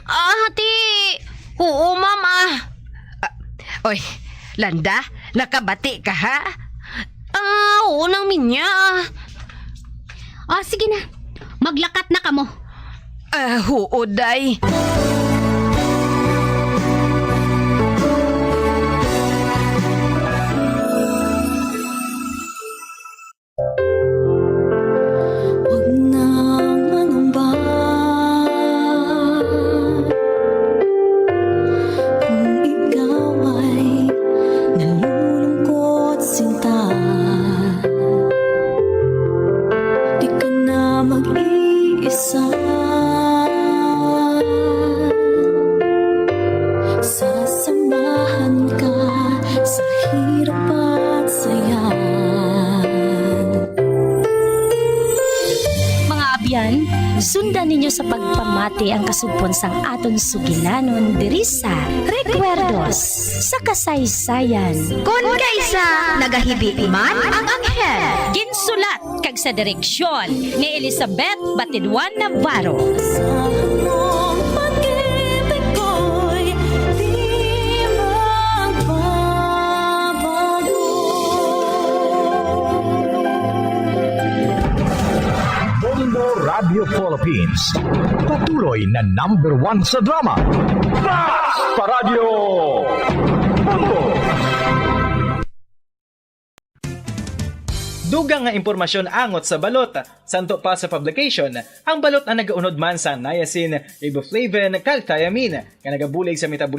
Ah, ate, oo, ma'am, ah. Ah, oy, Landa, nakabati ka, ha? Ah, oo nang Minya. Ah, sige na. Maglakat na kamo. Ah, huo, day. Huwag nang mangamba. Kung ikaw ay nalulungkot, sinta, di ka na mag-iisa. Sasamahan ka sa hirap at saya. Mga abyan, sundan ninyo sa pagpamati ang kasugpon sang aton sugilanon diri sa Recuerdos sa Kasaysayan. Kon kaisa nagahibi man ang anghel. Ginsulat kag sa direksyon ni Elizabeth Batidwan Navarro. Asahan mong pag-ibig ko'y di magbabago. Bombo Radio Philippines, patuloy na number one sa drama. Basta Radyo Bombo! Dugang nga impormasyon angot sa balot. Santo pa sa publication, ang balot ang nagaunod man sa niacin, riboflavin, kag thiamine, nga nagabulig sa metabolic